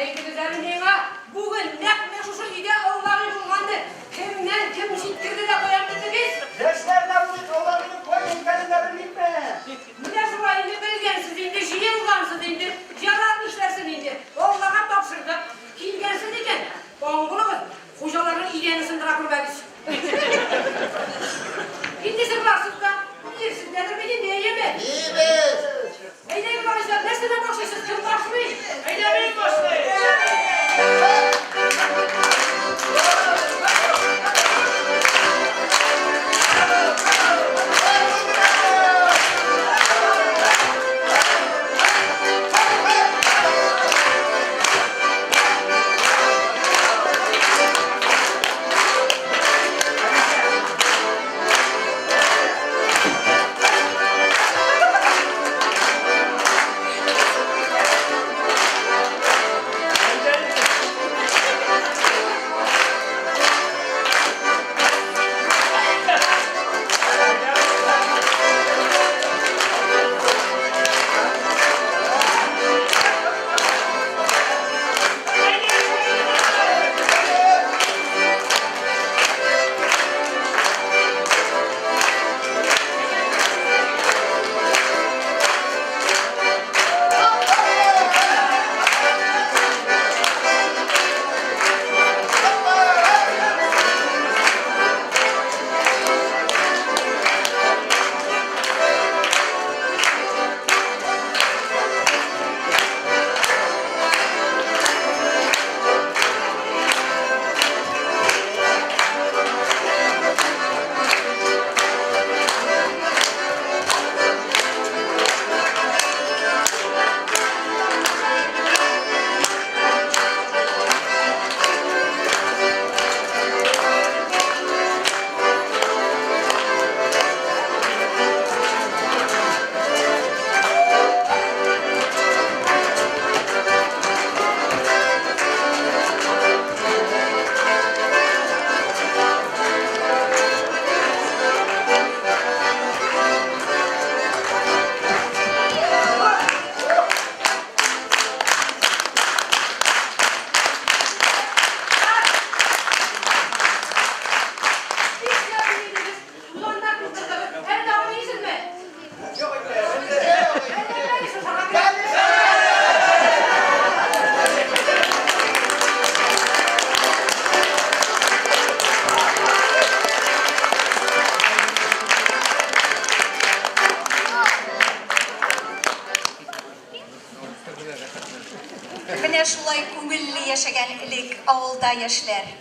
әйтегез әле миңа, бүген нәкъ менә шушы өйдә аулак өй булганны кемнән кем җиткерде дә каян белдегез? Яшьләр дә булыйк, аулак өйнең кайда икәнен дә белмикме? Менә шулай инде белгәнсез инде, җыелгансыз инде, ярар нишләрсең инде, Аллага тапшырдык, килгәнсез икән, аң булыгыз, хуҗаларның идәнен сындыра күрмәгез. Инде җырларсыз да, ирсездәдер бит инде, әйеме? Дибез! Әйдәгез, малайлар, нәрсәдән башлыйсыз, кем башлый? Әйдә, мин башлыйм! Нишләп йөридегез? Тузаннар туздырдыгыз. Әле тагын йөрисезме? Әллә бәлеш ашарга керәсезме? Менә шулай күңелле яшәгән элек авылда яшьләр.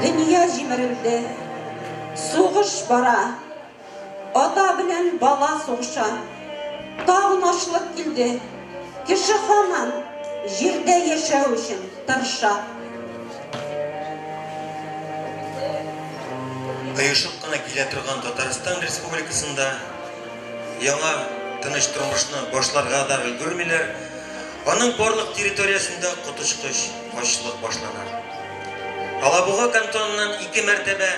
Дөнья җимерелде. Сугыш бара. Ата белән бала сугыша. Тагын ачлык килде. Кеше һаман җирдә яшәү өчен тырыша. Оешып кына килә торган Татарстан Республикасында яңа тыныч тормышны башларга да өлгермиләр, аның барлык территориясендә коточкыч ачлык башлана. Алабуга кантоныннан ике мәртәбә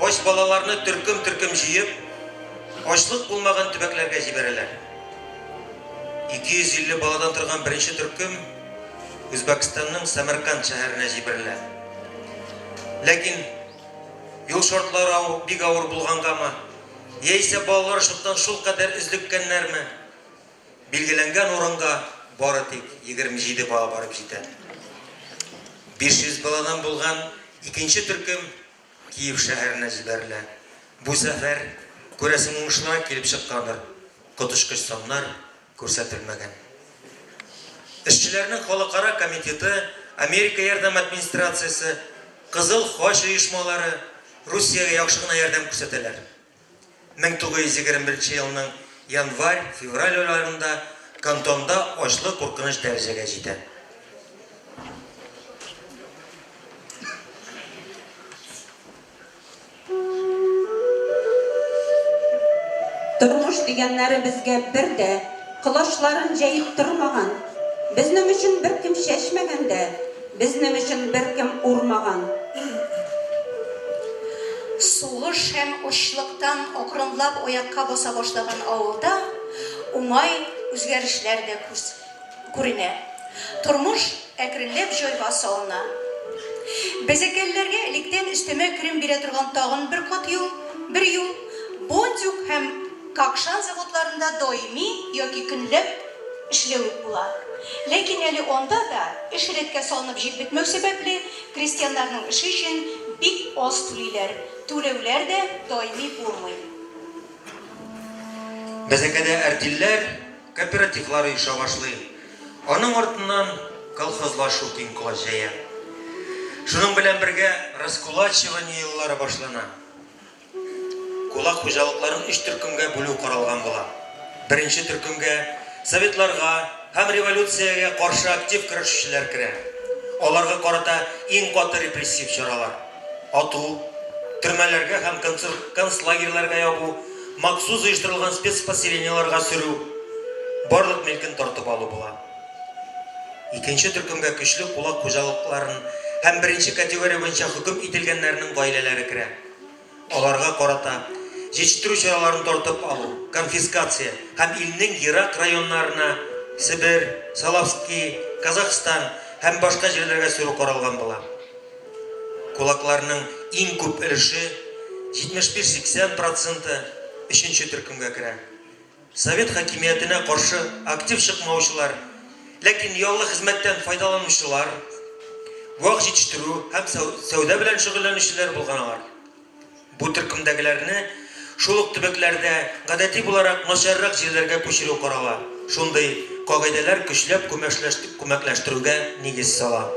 ач балаларны төркем-төркем җыеп, ачлык булмаган төбәкләргә җибәрәләр. 250 баладан торган беренче төркем Үзбәкстанның Сәмәрканд шәһәренә җибәрелә. Ләкин юл шартлары бик авыр булгангамы, яисә балалар ачлыктан шулкадәр өзлеккәннәрме, билгеләнгән урынга бары тик 27 бала барып җитә. 500 баладан булган икенче төркем Киев шәһәренә җибәрелә. Бу сәфәр, күрәсең, уңышлырак килеп чыккандыр, коточкыч саннар күрсәтелмәгән. Эшчеләрнең халыкара комитеты, Америка ярдәм администрациясе, Кызыл Хач оешмалары Русиягә яхшы гына ярдәм күрсәтәләр. 1921 елның январь, февраль айларында кантонда ачлык куркыныч дәрәҗәгә җитә. Тормыш дигәннәре безгә бер дә колачларын җәеп тормаган. Безнең өчен беркем чәчмәгән дә, безнең өчен беркем урмаган. Сугыш һәм ачлыктан акрынлап аякка баса башлаган авылда уңай үзгәрешләр дә күренә. Тормыш әкренләп җайга салына. Бәзәкәлеләргә электән өстәмә керем бирә торган тагын бер кат юл, бер юл, Бондюг һәм Какшан заводларында даими яки көнләп эшләү була. Ләкин әле анда да, эш рәткә салынып җитеп бетмәү сәбәпле, крестьяннарның эше өчен бик аз түлиләр, түләүләр дә даими булмый. Бәзәкәдә әртилләр, кооперативлар оеша башлый. Аның артыннан колхозлашу киң колач җәя. Шуның белән бергә раскулачивание еллары башлана. Кулак хуҗалыкларын өч төркемгә бүлү каралган була. Беренче төркемгә советларга һәм революциягә каршы актив көрәшүчеләр керә. Аларга карата иң каты репрессив чаралар, ату, төрмәләргә һәм концлагерьларга ябу, махсус оештырылган спецпоселениеларга сөрү, барлык милкен тартып алу була. Икенче төркемгә көчле кулак хуҗалыкларын һәм беренче категория буенча хөкем ителгәннәрнең гаиләләре керә. Аларга карата җитештерү чараларын тартып алу, конфискация һәм илнең ерак районнарына, Себер, Соловски, Казахстан һәм башка җирләргә сөрү каралган була. Кулакларның иң күп өлеше, 75-80 проценты, өченче төркемгә керә. Совет хакимиятенә каршы актив чыкмаучылар, ләкин яллы хезмәттән файдаланучылар, вак җитештерү һәм сәүдә белән шөгыльләнүчеләр булган алар. Бу төркемдәгеләрне шул ук төбәкләрдә гадәти буларак начаррак җирләргә күчерү карала. Шундый кагыйдәләр көчләп күмәкләштерүгә нигез сала.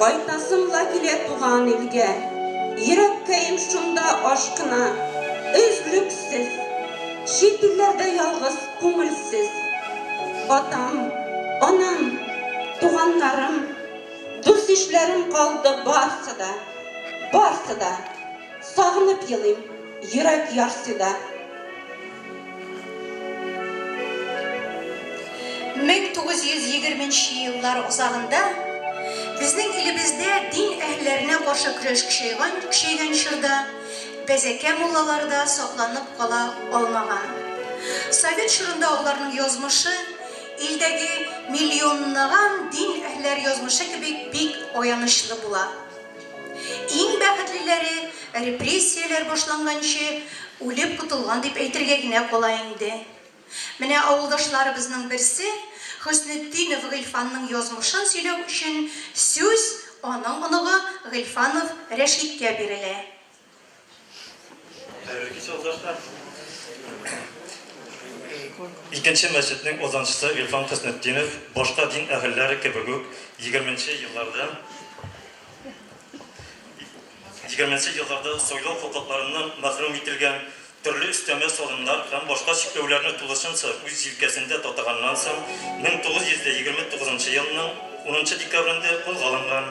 Кайтасым ла килә туган илгә. Йөрәккәем шунда ашкына, өзлексез. Чит илләрдә ялгыз, күңелсез. Атам, анам, туганнарым, дус-ишләрем калды барсы да, барсы да. Сагынып елыйм, йөрәк ярсый да. 1920 нче еллар азагында безнең илебездә дин әһелләренә каршы көрәш көчәйгән көчәйгән чорда Бәзәкә муллалары да сакланып кала алмаган. Совет чорында аларның язмышы илдәге миллионлаган дин әһелләре язмышы кебек бик аянычлы була. Иң бәхетлеләре репрессияләр башланганчы үлеп котылган дип әйтергә генә кала инде. Менә авылдашларыбызның берсе Хөснетдинов Гыйльфанның язмышын сөйләү өчен сүз аның оныгы Гыйльфанов Рәшиткә бирелә. Хәерле кич, авылдашлар! Икенче мәчетнең азанчысы Гыйльфан Хөснетдинов, башка дин әһелләре кебек үк, егерменче елларда Егерменче елларда сайлау хокукларыннан мәхрүм ителгән, төрле өстәмә салымнар һәм башка чикләүләрне тулысынча үз җилкәсендә татыганнан соң, 1929 нчы елның унынчы декабрендә кулга алынган.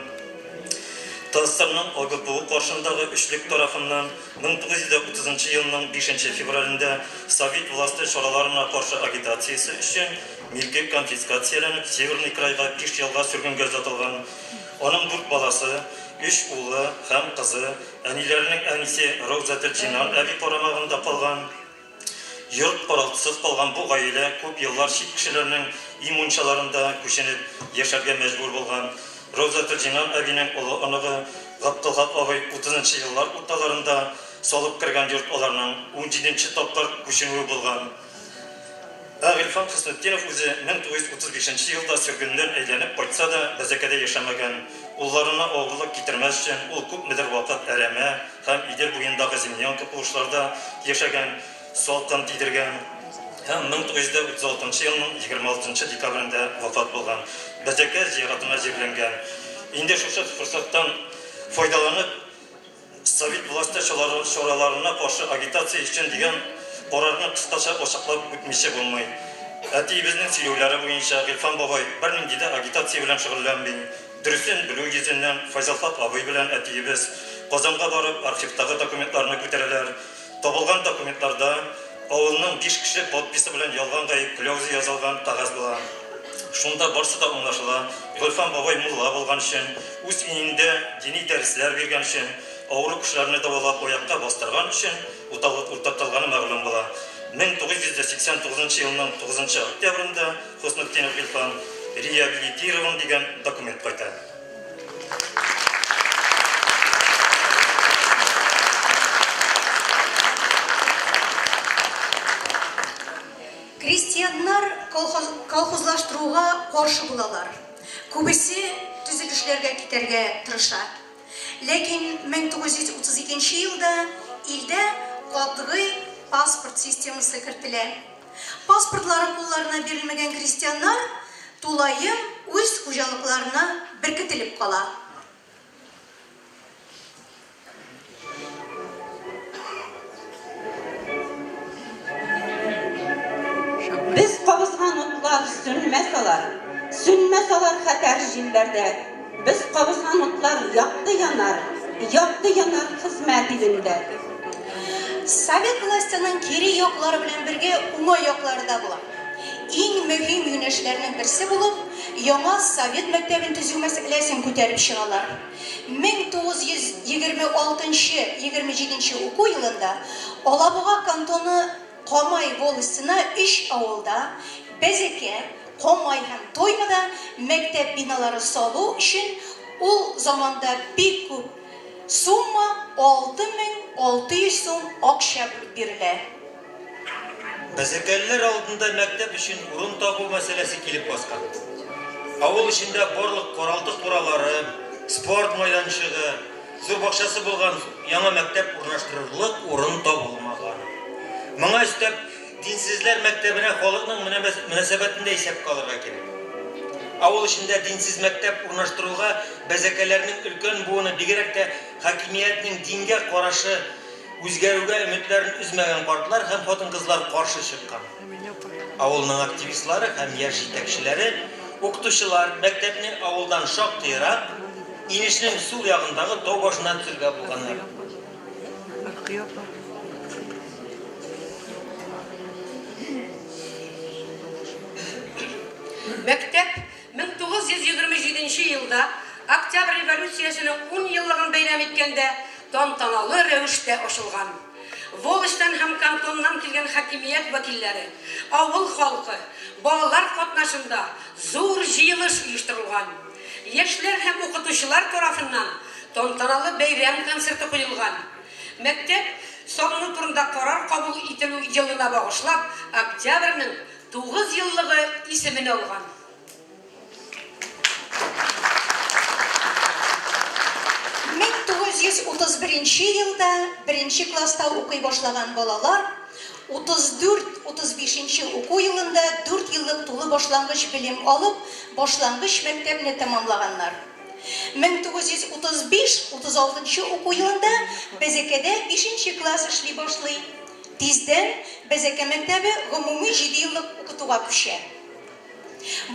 ТАССРның ОГПУ каршындагы өчлек тарафыннан 1930 нчы елның бишенче февралендә совет власте чараларына каршы агитациясе өчен милке конфискацияләнеп, Северный крайга биш елга сөргенгә озатылган. Аның дүрт баласы, өч улы һәм кызы, әниләренең әнисе Раузәтелҗинан әби карамагында калган. Йорт-каралтысыз калган бу гаилә күп еллар чит кешеләрнең өй мунчаларында күченеп яшәргә мәҗбүр булган. Раузәтелҗинан әбинең олы оныгы Габделхак абый утызынчы еллар урталарында салып кергән йорт аларның унҗиденче тапкыр күченүе булган. Ә Гыйльфан Хөснетдинов үзе 1935 нче елда сөргеннән әйләнеп кайтса да, Бәзәкәдә яшәмәгән. Улларына авырлык китермәс өчен, ул күпмедер вакыт Әрәмә һәм Идел буендагы землянка куышларда яшәгән, салкын тидергән һәм 1936 нчы елның 26 нчы декабрендә вафат булган. Бәзәкә зиратына җирләнгән. Инде шушы форсаттан файдаланып, Совет власте чараларына каршы агитация өчен дигән карарны кыскача ачыклап үтмичә булмый. Әтиебезнең сөйләүләре буенча, Гыйльфан бабай бернинди дә агитация белән шөгыльләнми. Дөресен белү йөзеннән, Файзалхак абый белән әтиебез, Казанга барып, архивтагы документларны күтәрәләр. Табылган документларда авылның биш кеше подписы белән ялган гаеп кляуза язылган кәгазь була. Шунда барсы да аңлашыла, Гыйльфан бабай мулла булган өчен, үз өендә дини дәресләр биргән өчен, авыру кешеләрне дәвалап аякка бастырган өчен утыртылганы мәгълүм була. 1989 нчы елның тугызынчы октябрендә Хөснетдинов Гыйльфан реабилитирован дигән документ кайта. Крестьяннар колхоз, колхозлаштыруга каршы булалар. Күбесе төзелешләргә китәргә тырыша. Ләкин 1932 елда илдә катгый паспорт системасы кертелә. Паспортлары кулларына бирелмәгән крестьяннар тулаем үз хуҗалыкларына беркетелеп кала. Без кабызган утлар сүнмәс алар, Сүнмәс алар хәтәр җилләрдә. Без кабызган утлар якты янар, Якты янар хезмәт илендә. Совет властеның кире яклары белән бергә уңай яклары да була. Иң мөһим юнәлешләрнең берсе булып, яңа совет мәктәбен төзү мәсьәләсен күтәреп чыгалар. 1926 нчы, 27 нче уку елында Алабуга кантоны Камай волостена өч авылда, Бәзәкә, Камай һәм Тоймада мәктәп биналары салу өчен ул заманда бик күп сумма, 6600 сум акча бүлеп бирелә. Бәзәкәлеләр алдында мәктәп өчен урын табу мәсьәләсе килеп баскан. Авыл эчендә барлык каралты-куралары, спорт майданчыгы, зур бакчасы булган яңа мәктәп урнаштырырлык урын табылмаган. Моңа өстәп, динсезләр мәктәбенә халыкның мөнәсәбәтен дә исәпкә алырга кирәк. Авыл эчендә динсез мәктәп урнаштыруга бәзәкәләрнең өлкән буыны, бигрәк тә хакимиятнең дингә карашы үзгәрүгә өметләрен өзмәгән картлар һәм хатын-кызлар каршы чыккан. Авылның активистлары һәм яшь җитәкчеләре, укытучылар мәктәпне авылдан шактый ерак, инешнең сул ягындагы тау башына төзергә булганнар. Мәктәп 1927 нче елда Октябрь революциясенең ун еллыгын бәйрәм иткәндә тантаналы рәвештә ачылган. Волостьтан һәм кантоннан килгән хакимият вәкилләре, авыл халкы, балалар катнашында зур җыелыш оештырылган. Яшьләр һәм укытучылар тарафыннан тантаналы бәйрәм концерты куелган. Мәктәп салыну турында карар кабул ителү елына багышлап, Октябрьнең 9 еллыгы исемен алган. 1931 елда беренче класста укый башлаган балалар 34-35 нче уку елында дүрт еллык тулы башлангыч белем алып, башлангыч мәктәпне тәмамлаганнар. 1935-36 нчы уку елында Бәзәкәдә бишенче класс эшли башлый. Тиздән Бәзәкә мәктәбе гомуми җидееллык укытуга күчә.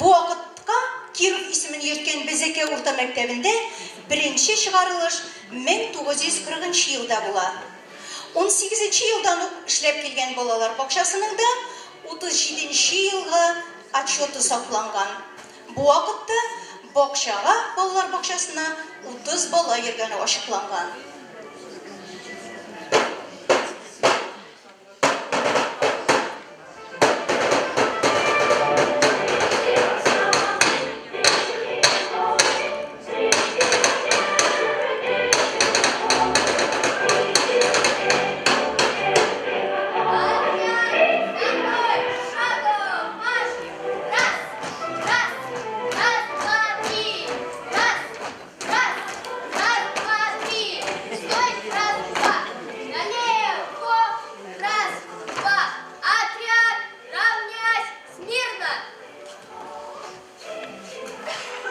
Бу вакытка Киров исемен йөрткән Бәзәкә урта мәктәбендә беренче чыгарылыш 1940 нчы елда була. Унсигезенче елдан ук эшләп килгән балалар бакчасының да 37 нче елгы отчеты сакланган. Бу вакытта бакчага, балалар бакчасына 30 бала йөргәне ачыкланган.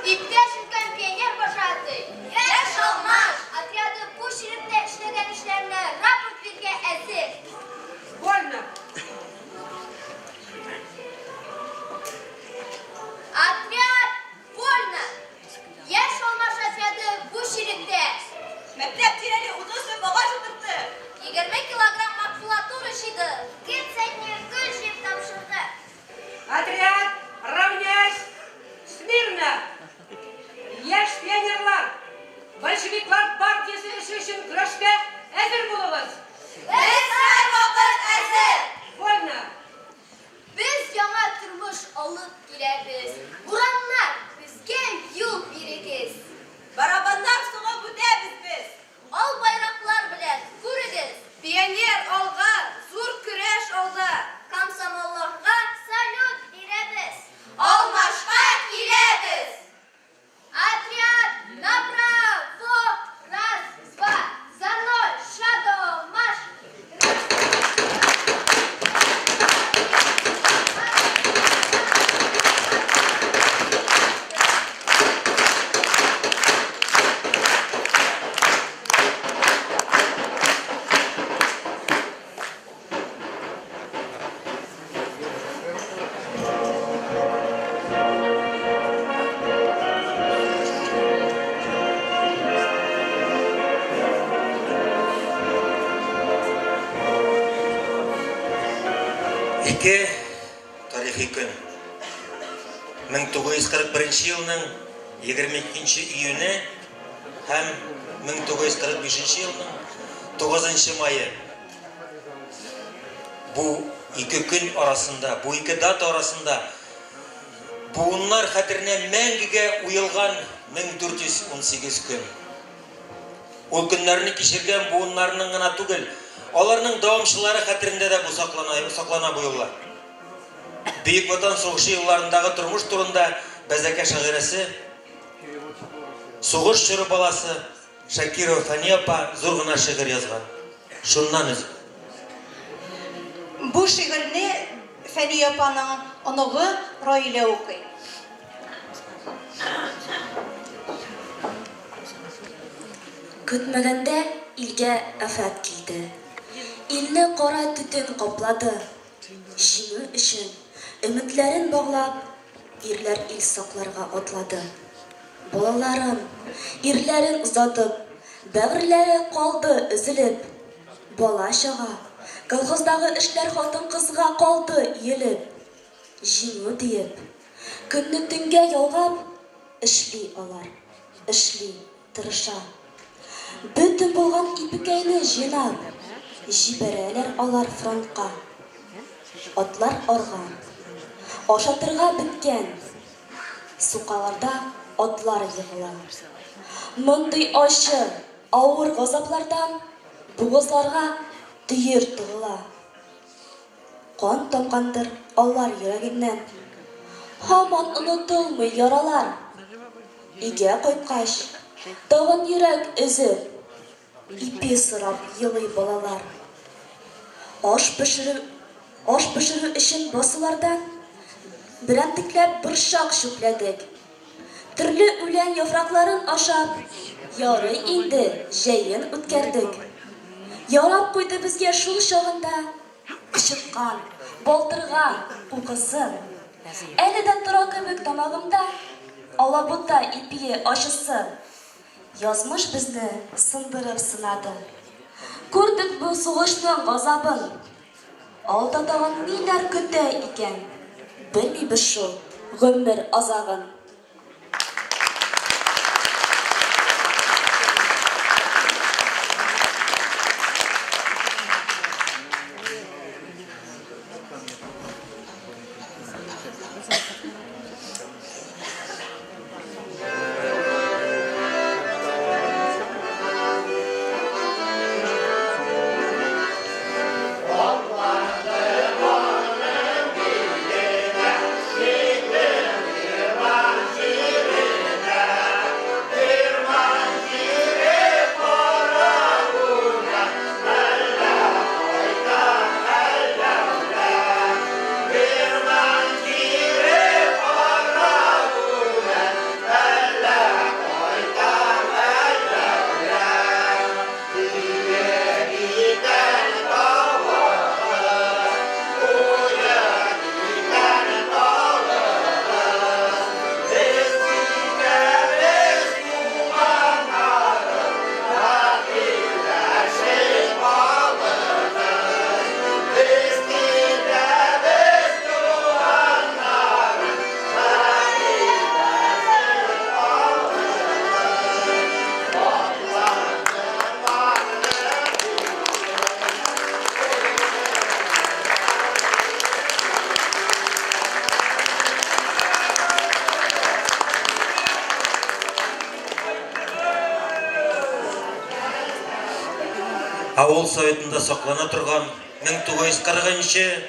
Иптәш өлкән пионер вожатый! Яшь алмаш отряды бу чиректә эшләгән эшләренә рапорт бирергә әзер. Вольно! Отряд, вольно! Яшь алмаш отряды бу чиректә. Мәктәп тирәли 30 төп агач утыртты. 20 килограмм макулатура җыйды. Ике центнер гөл җыеп тапшырды. Отряд, равняйсь! Смирно! Яшь пионерлар, большевиклар партиясе эше өчен көрәшкә әзер булыгыз! Без һәрвакыт әзер! Вольно! Без яңа тормыш алып киләбез. Бураннар, безгә юл бирегез! Барабаннар сугып үтәбез без! Ал байраклар белән, күрегез! Пионер, алга! Зур көрәш алда! Комсомолларга салют бирәбез! Алмашка киләбез! Отряд, направо! Раз, два! За мной! Шагом марш! Ике тарихи көн. 1941 елның 22 июне һәм 1945 елның 9 мае. Бу ике көн арасында, бу ике дата арасында буыннар хәтеренә мәңгегә уелган 1418 көн. Ул көннәрне кичергән буыннарның гына түгел, аларның дәвамчылары хәтерендә дә бу саклана, саклана бу еллар. Бөек Ватан сугышы елларындагы тормыш турында Бәзәкә шагыйрәсе, сугыш чоры баласы Шакирова Фәния апа зур гына шигырь язган. Шуннан өзеп. Бу шигырьне Фәния апаның оныгы Раилә укый. Көтмәгәндә илгә афәт килде. Илне кара төтен каплады. Җиңү өчен өметләрен баглап, ирләр ил сакларга атлады. Балаларын, ирләрен озатып, бәгырьләре калды өзелеп. Бала-чага, колхоздагы эшләр хатын-кызга калды өелеп. Җиңү диеп, көнне төнгә ялгап, эшли алар, эшли, тырыша. Бөтен булган ипекәйне җыйнап, җибәрәләр алар фронтка. Атлар арган, ашатырга беткән, сукаларда атлар егыла. Мондый ачы, авыр газаплардан бугазларга төер тыгыла. Кан тамгандыр алар йөрәгеннән. Һаман онытылмый яралар. Өйгә кайткач, тагын йөрәк өзеп, ипи сорап елый балалар. Аш пешерү, аш пешерү өчен басулардан берәмтекләп борчак чүпләдек. Төрле үлән яфракларын ашап, ярый инде җәен үткәрдек. Ярап куйды безгә шул чагында кычыткан, балтырган кукысы. Әле дә тора кебек тамагымда алабута ипие ачысы. Язмыш безне сындырып сынады. Күрдек бу сугышның газабын. Алда тагын ниләр көтә икән? Белмибез шул гомер азагын. Авыл советында саклана торган 1940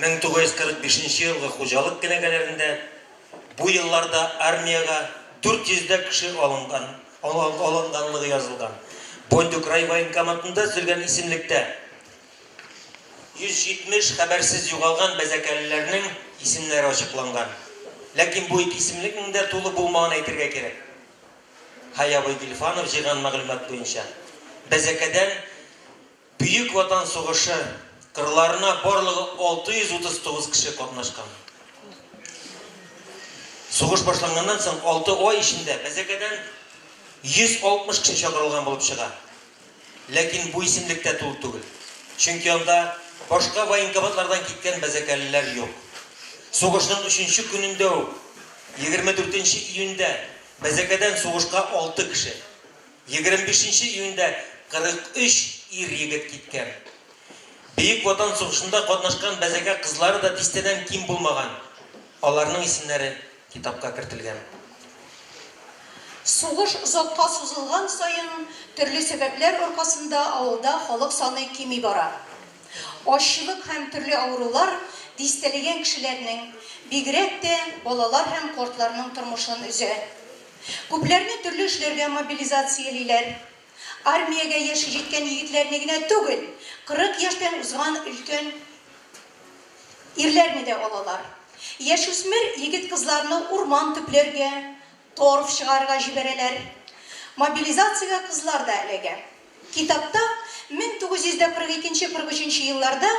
1945 елгы хуҗалык кенәгәләрендә бу елларда армиягә 400 дә кеше алынган, алынганлыгы язылган. Бондюг райвоенкоматында төзелгән исемлектә 170 хәбәрсез югалган бәзәкәлеләрнең исемнәре ачыкланган. Ләкин бу ике исемлекнең дә тулы булмавын әйтергә кирәк. Хәй абый Гильфанов җыйган мәгълүмат буенча, Бәзәкәдән Бөек Ватан сугышы кырларына барлыгы 639 кеше катнашкан. Сугыш башланганнан соң 6 ай эчендә Бәзәкәдән 160 кеше чакырылган булып чыга. Ләкин бу исемлек тә тулы түгел. Чөнки анда башка военкоматлардан киткән бәзәкәлеләр юк. Сугышның өченче көнендә үк, 24 нче июньдә Бәзәкәдән сугышка алты кеше, 25 нче июньдә 43 ир-егет киткән. Бөек Ватан сугышында катнашкан Бәзәкә кызлары да дистәдән ким булмаган. Аларның исемнәре китапка кертелгән. Сугыш озакка сузылган саен, төрле сәбәпләр аркасында авылда халык саны кими бара. Азчылык һәм төрле авырулар дистәләгән кешеләрнең, бигрәк тә балалар һәм картларның тормышын өзә. Күпләрне төрле эшләргә мобилизациялиләр. Армиягә яше җиткән егетләрне генә түгел, 40 яшьтән узган өлкән ирләрне дә алалар. Яшүсмер егет-кызларны урман төпләргә, торф чыгарырга җибәрәләр. Мобилизациягә кызлар да эләгә. Китапта 1942 43 елларда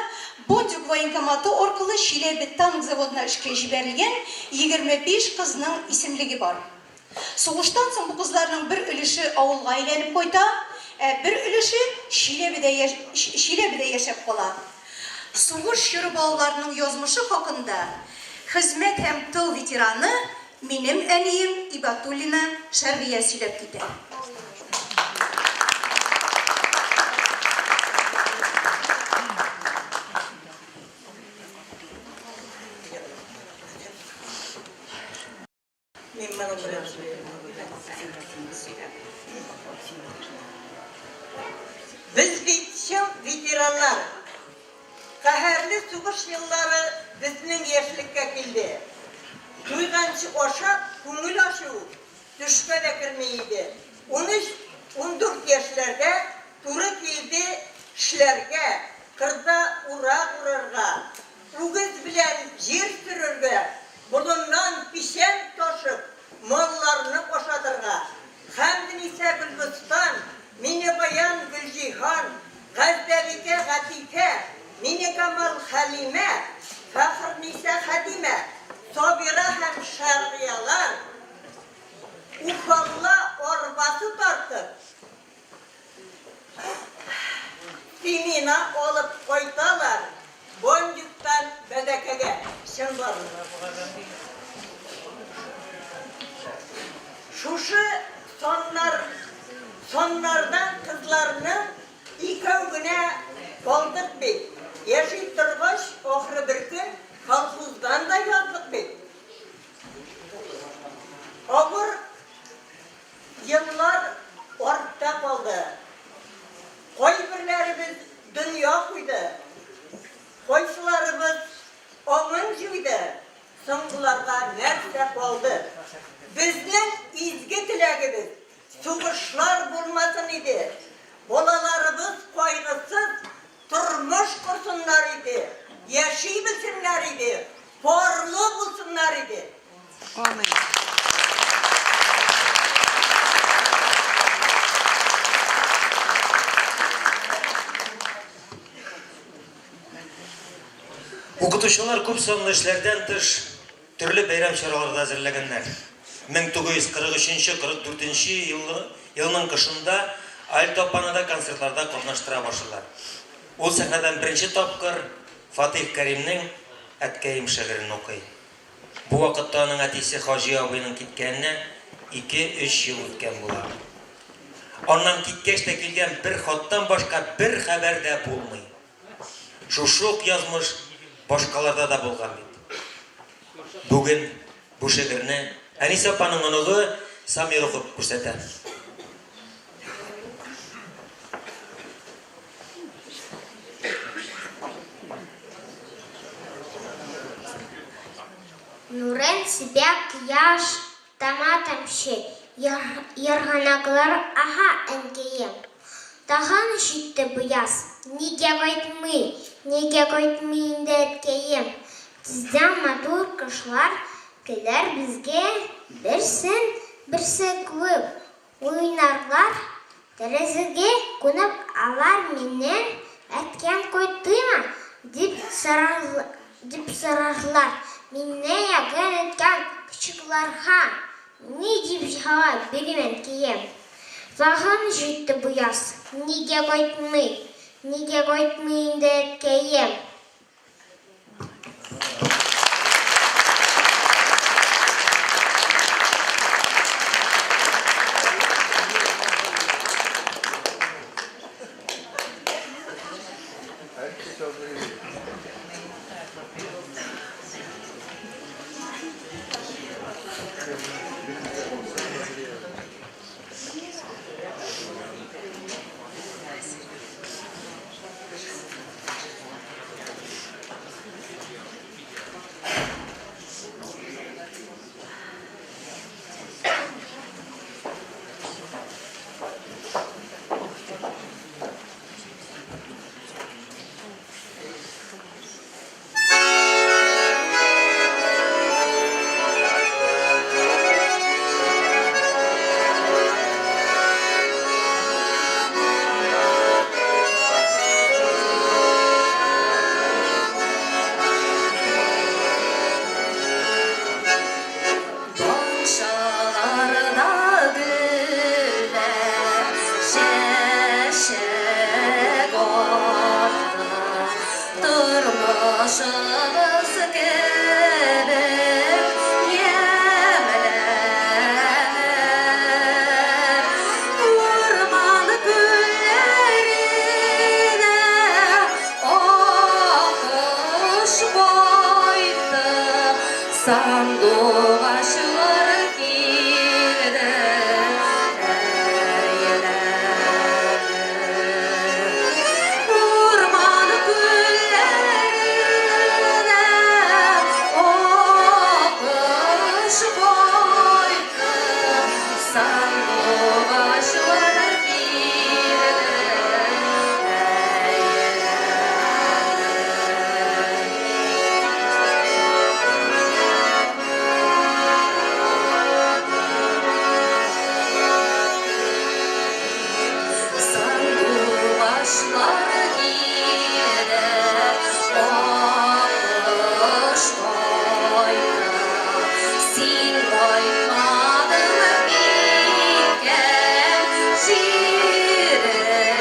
Бондюг военкоматы аркылы Чиләбе танк заводына эшкә җибәрелгән 25 кызның исемлеге бар. Сугыштан соң бу кызларның бер өлеше авылга әйләнеп кайта, ә бер өлеше Чиләбедә Чиләбедә яшәп кала. Сугыш чоры балаларының язмышы хакында хезмәт һәм тыл ветераны, минем әнием Ибатуллина Шәргыя сөйләп китә. Мин моның белән Без бит чын ветераннар. Каһәрле сугыш еллары безнең яшьлеккә килде. Туйганчы ашап, күңел ачу төшкә дә керми иде. 13, 14 яшьләрдә туры килде эшләргә, кырда урак урырга, Үгез белән җир сөрергә, болыннан печән ташып, малларны ашатырга. Хәмдениса Гөлбостан, Минебаян Гөлҗиһан, Газдәбикә Гатифә, Минекамал Хәлимә, Фәхерниса Хәтимә, Сабира һәм Шәргыялар уфалла арбасы тартып, Семена алып кайталар Бондюгтан Бәзәкәгә. Чынбарлык. Шушы саннар, саннардан кызларның икәү генә калдык бит. Яши торгач, ахры бер көн колхоздан да яздык бит. Авыр Еллар артта калды. Кайберләребез дөнья куйды. Кайсыларыбыз аңын җуйды. Соңгыларга нәрсә калды? Безнең изге теләгебез, сугышлар булмасын иде. Балаларыбыз кайгысыз тормыш корсыннар иде, яши белсеннәр иде, парлы булсыннар иде. Амин. Укытучылар күп санлы эшләрдән тыш, төрле бәйрәм чаралары да әзерләгәннәр. 1943-44 елның кышында Альта апаны да концертларда катнаштыра башлыйлар. Ул сәхнәдән беренче тапкыр Фатыйх Кәримнең Әткәем шигырен укый. Бу вакытта аның әтисе Хаҗи абыйның киткәненә ике-өч ел үткән була. Аннан киткәч тә килгән бер хаттан башка бер хәбәр дә булмый. Шушы ук язмыш башкаларда да булган бит. Бүген бу шигырьне Әнисә апаның оныгы Самир укып күрсәтә. Нурын сибә кояш Тама тамчы, ерганаклар ага, әнкәем. Тагын җитте бу яз, нигә кайтмый, нигә кайтмый инде әткәем? Тиздән матур кошлар килер безгә, берсен берсе куып Уйнарлар, тәрәзәгә кунып алар миннән, Әткәм кайттымы? дип дип сорарлар. Миннән якын иткән кочакларга ни дип җавап бирим, әнкәем? Тагын җитте бу яз, нигә кайтмый, нигә кайтмый инде әткәем? Сандугачлар килде әйләнеп. Урман күлләренә аккош кайтты. Сандугачлар килде әйләнеп. Сандугачлар килде, аккош кайтты. Син кайтмадың микән җиреңнән?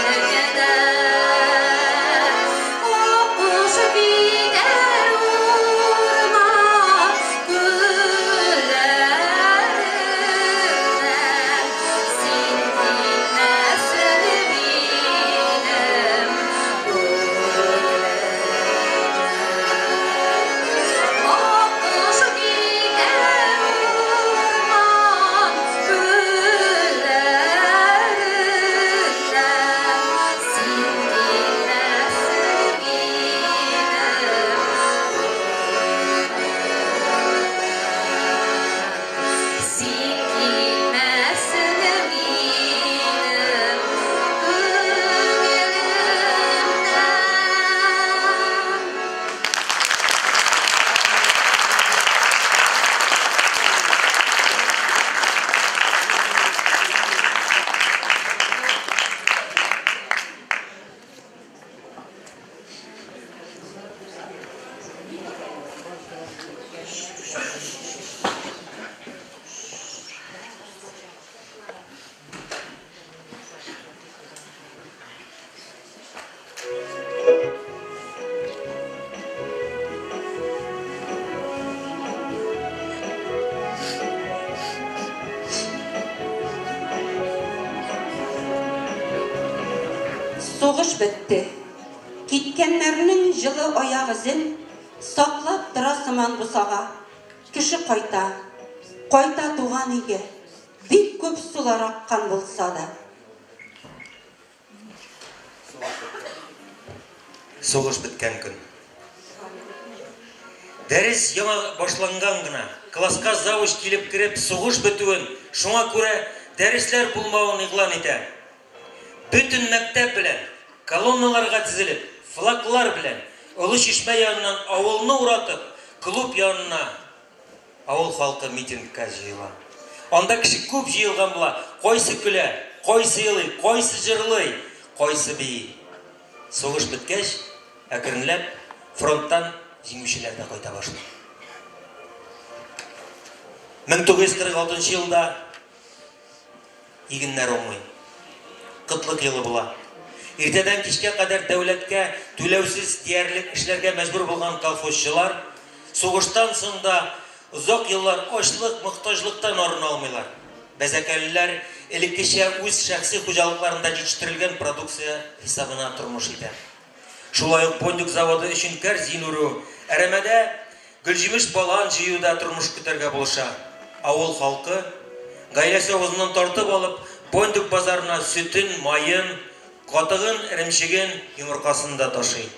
Аккош китәр урман күлләреннән. Син китмәсең минем күңелемнән. Аккош китәр урман күлләреннән. Син китмәсең минем күңелемнән. Син килмәсең минем күңелемнән. Сугыш бетте. Киткәннәрнең җылы аяк эзен саклап тора сыман бусага. Кеше кайта. Кайта туган өйгә. Бик күп сулар аккан булса да. Сугыш беткән көн. Дәрес яңа башланган гына. Класска завуч килеп кереп, сугыш бетүен, шуңа күрә дәресләр булмавын игълан итә. Бөтен мәктәп белән, колонналарга тезелеп, флаглар белән, Олы Чишмә яныннан авылны уратып, клуб янына авыл халкы митингка җыела. Анда кеше күп җыелган була, кайсы көлә, кайсы елый, кайсы җырлый, кайсы бии. Сугыш беткәч, әкренләп фронттан җиңүчеләр дә кайта башлый. 1946 елда игеннәр уңмый. Кытлык елы була. Иртәдән кичкә кадәр дәүләткә түләүсез диярлек эшләргә мәҗбүр булган колхозчылар сугыштан соң да озак еллар ачлык, мохтаҗлыктан арына алмыйлар. Бәзәкәлеләр элеккечә үз шәхси хуҗалыкларында җитештерелгән продукция хисабына тормыш итә. Шулай ук Бондюг заводы өчен кәрзин үрү, әрәмәдә гөлҗимеш балан җыю да тормыш көтәргә булыша. Авыл халкы, гаиләсе авызыннан тартып алып, Бондюг базарына сөтен, маен, катыгын, эремчеген, йомыркасын да ташый.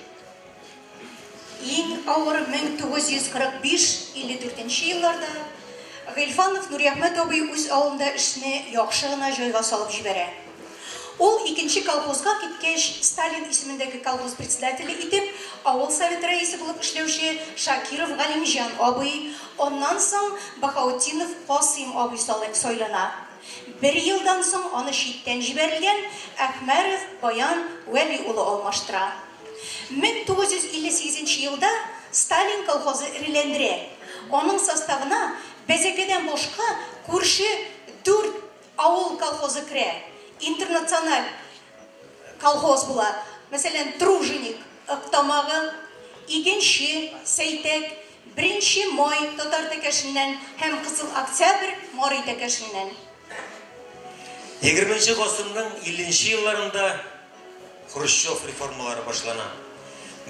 Иң авыр 1945-54 нче елларда Гыйльфанов Нуриәхмәт абый үз авылында эшне яхшы гына җайга салып җибәрә. Ул икенче колхозга киткәч, Сталин исемендәге колхоз председателе итеп авыл советы рәисе булып эшләүче Шакиров Галимҗан абый, аннан соң Баһаутдинов Касыйм абый сайлана. Бер елдан соң аны читтән җибәрелгән Әхмәров Баян Вәли улы алмаштыра. 1958 нче елда Сталин колхозы эреләндерә. Аның составына Бәзәкәдән башка күрше дүрт авыл колхозы керә. Интернациональ колхоз була. Мәсәлән, Труженик, Ык Тамагы, Игенче, Сәйтәк, Беренче Май, Татар Тәкәшеннән һәм Кызыл Октябрь, Мари Тәкәшеннән. Егерменче гасырның илленче елларында Хрущев реформалары башлана.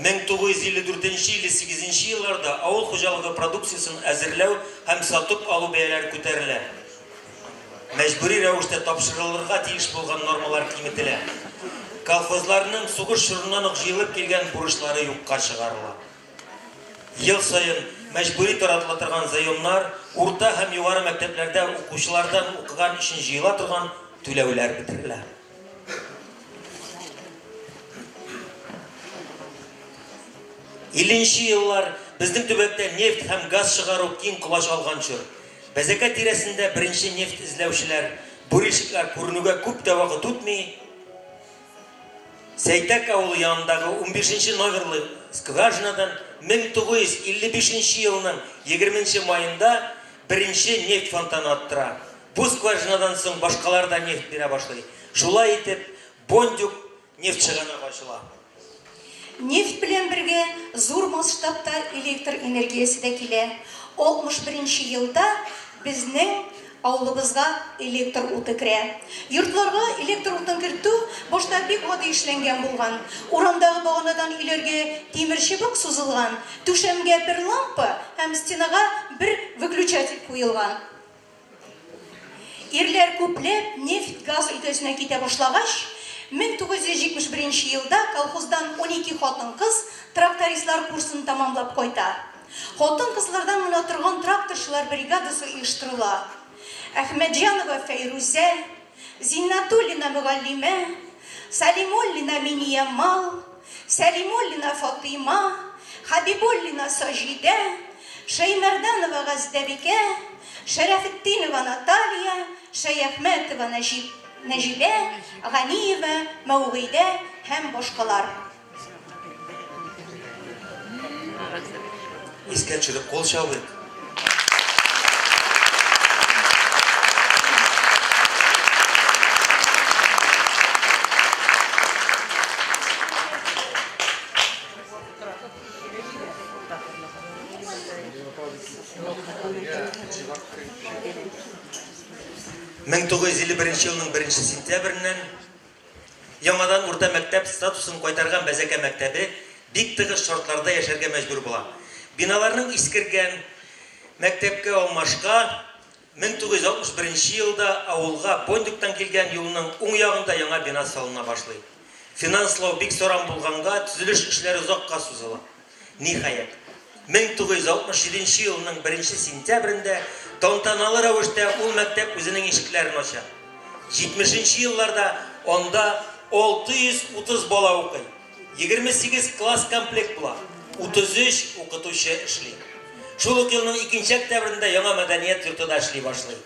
1954-58 елларда авыл хуҗалыгы продукциясен әзерләү һәм сатып алу бәяләре күтәрелә. Мәҗбүри рәвештә тапшырылырга тиеш булган нормалар киметелә. Колхозларның сугыш чорыннан ук җыелып килгән бурычлары юкка чыгарыла. Ел саен мәҗбүри таратыла торган заемнар, урта һәм югары мәктәпләрдә укучылардан укыган өчен җыела торган түләүләр бетерелә. Илленче еллар, безнең төбәктә нефть һәм газ чыгару киң колач алган чор. Бәзәкә тирәсендә беренче нефть эзләүчеләр, бурильщиклар күренүгә күп тә вакыт үтми, Сәйтәк авылы янындагы унбишенче номерлы скважинадан 1955 нче елның егерменче маенда беренче нефть фонтаны аттыра. Бу скважинадан соң башкалар да нефть бирә башлый. Шулай итеп, Бондюг нефть чыганагы ачыла. Нефть белән бергә зур масштабта электр энергиясе дә килә. 61 нче елда безнең авылыбызга электр уты керә. Йортларга электр утын кертү башта бик гади эшләнгән булган. Урамдагы баганадан өйләргә тимер чыбык сузылган, түшәмгә бер лампа һәм стенага бер выключатель куелган. Ирләр күпләп нефть-газ өлкәсенә китә башлагач, 1971 нче елда колхоздан 12 хатын-кыз трактористлар курсын тәмамлап кайта. Хатын-кызлардан гына торган тракторчылар бригадасы оештырыла. Әхмәтҗанова Фәйрүзә, Зиннәтуллина Мөгаллимә, Салимуллина Миниямал, Сәлимуллина Фатыйма, Хәбибуллина Саҗидә, Шәймәрданова Газдәбикә, Шәрәфетдинова Наталья, Шәяхмәтова Нәҗип, Нәҗибә, Ганиева Мәүгыйдә һәм башкалар. Искә төшереп кул чабыйк. 1951 елның 1 сентябреннән Яңадан урта мәктәп статусын кайтарган Бәзәкә мәктәбе бик тыгыз шартларда яшәргә мәҗбүр була. Биналарның искергән мәктәпкә алмашка 1961 елда авылга Бондюгтан килгән юлның уң ягында яңа бина салына башлый. Финанслау бик саран булганга, төзелеш эшләре озакка сузыла. Ниһаять, 1967 нче елның беренче сентябрендә тантаналы рәвештә ул мәктәп үзенең ишекләрен ача. 70 нче елларда анда 630 бала укый, 28 класс комплект була, 33 укытучы эшли. Шул ук елның икенче октябрендә яңа мәдәният йорты да эшли башлый.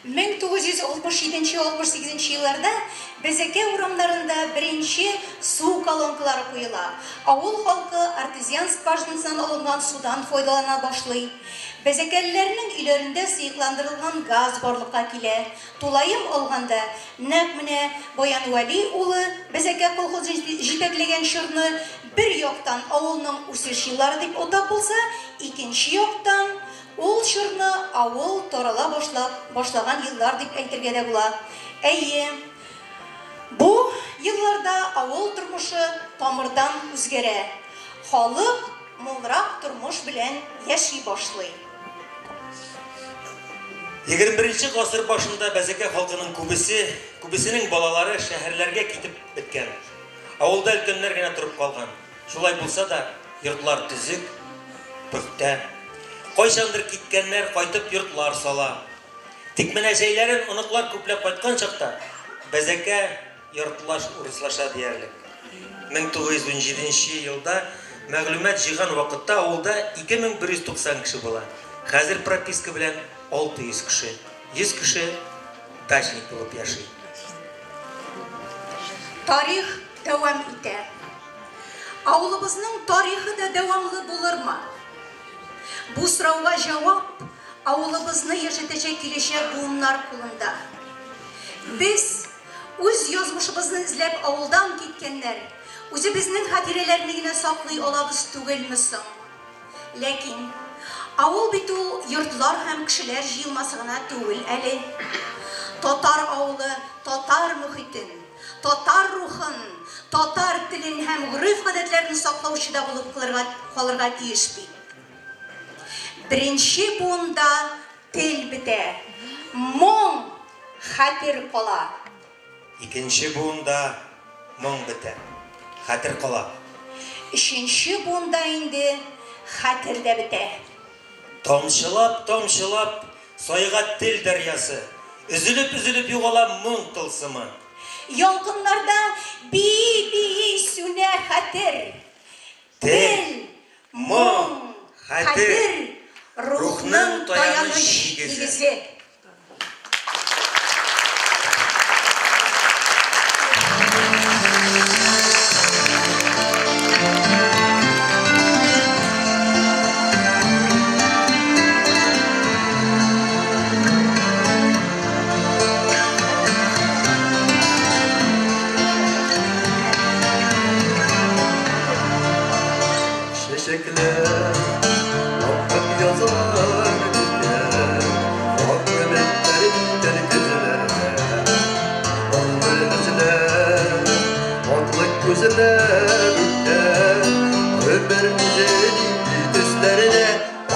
1967-68 нче елларда Бәзәкә урамнарында беренче су колонкалары куела, авыл халкы артезиан скважинасыннан алынган судан файдалана башлый. Бәзәкәлеләрнең өйләрендә сыекландырылган газ барлыкка килә. Тулаем алганда, нәкъ менә Баян Вәли улы Бәзәкә колхозын җитәкләгән чорны бер яктан авылның үсеш еллары дип атап булса, икенче яктан, Ул чорны авыл тарала башлап башлаган еллар дип әйтергә дә була. Әйе, бу елларда авыл тормышы тамырдан үзгәрә, халык мулрак тормыш белән яши башлый. Егерме беренче гасыр башында Бәзәкә халкының күбесе, күбесенең балалары шәһәрләргә китеп беткән. Авылда өлкәннәр генә торып калган. Шулай булса да, йортлар төзек, пөхтә. Кайчандыр киткәннәр кайтып йортлар сала. Тик менә җәйләрен оныклар күпләп кайткан чакта, Бәзәкә яртылаш урыслаша диярлек. 1917 нче елда мәгълүмат җыйган вакытта авылда 2190 кеше була. Хәзер прописка белән 600 кеше. 100 кеше дачник булып яши. Тарих дәвам итә. Авылыбызның тарихы да дәвамлы булырмы? Бу сорауга җавап авылыбызны яшәтәчәк киләчәк буыннар кулында. Без, үз язмышыбызны эзләп авылдан киткәннәр, үзебезнең хатирәләрне генә саклый алабыз түгелме соң? Ләкин авыл бит ул йортлар һәм кешеләр җыелмасы гына түгел әле. Татар авылы татар мохитен, татар рухын, татар телен һәм гореф-гадәтләрен саклаучы да булып кылырга, калырга тиеш бит. Беренче буында тел бетә, моң, хәтер кала. Икенче буында моң бетә, хәтер кала. Өченче буында инде хәтер дә бетә. Тамчылап-тамчылап сайга тел дәрьясы, Өзелеп-өзелеп югала моң тылсымы. Ялкыннарда бии-бии сүнә хәтер. Тел, моң, хәтер, рухның таяныч нигезе. Чәчәкләр акып язар микән, Ак өметләр итәр көзләрдә. Аклы йөзләр, аклы күзләр үткән, Гомер үзе нинди төсләрдә,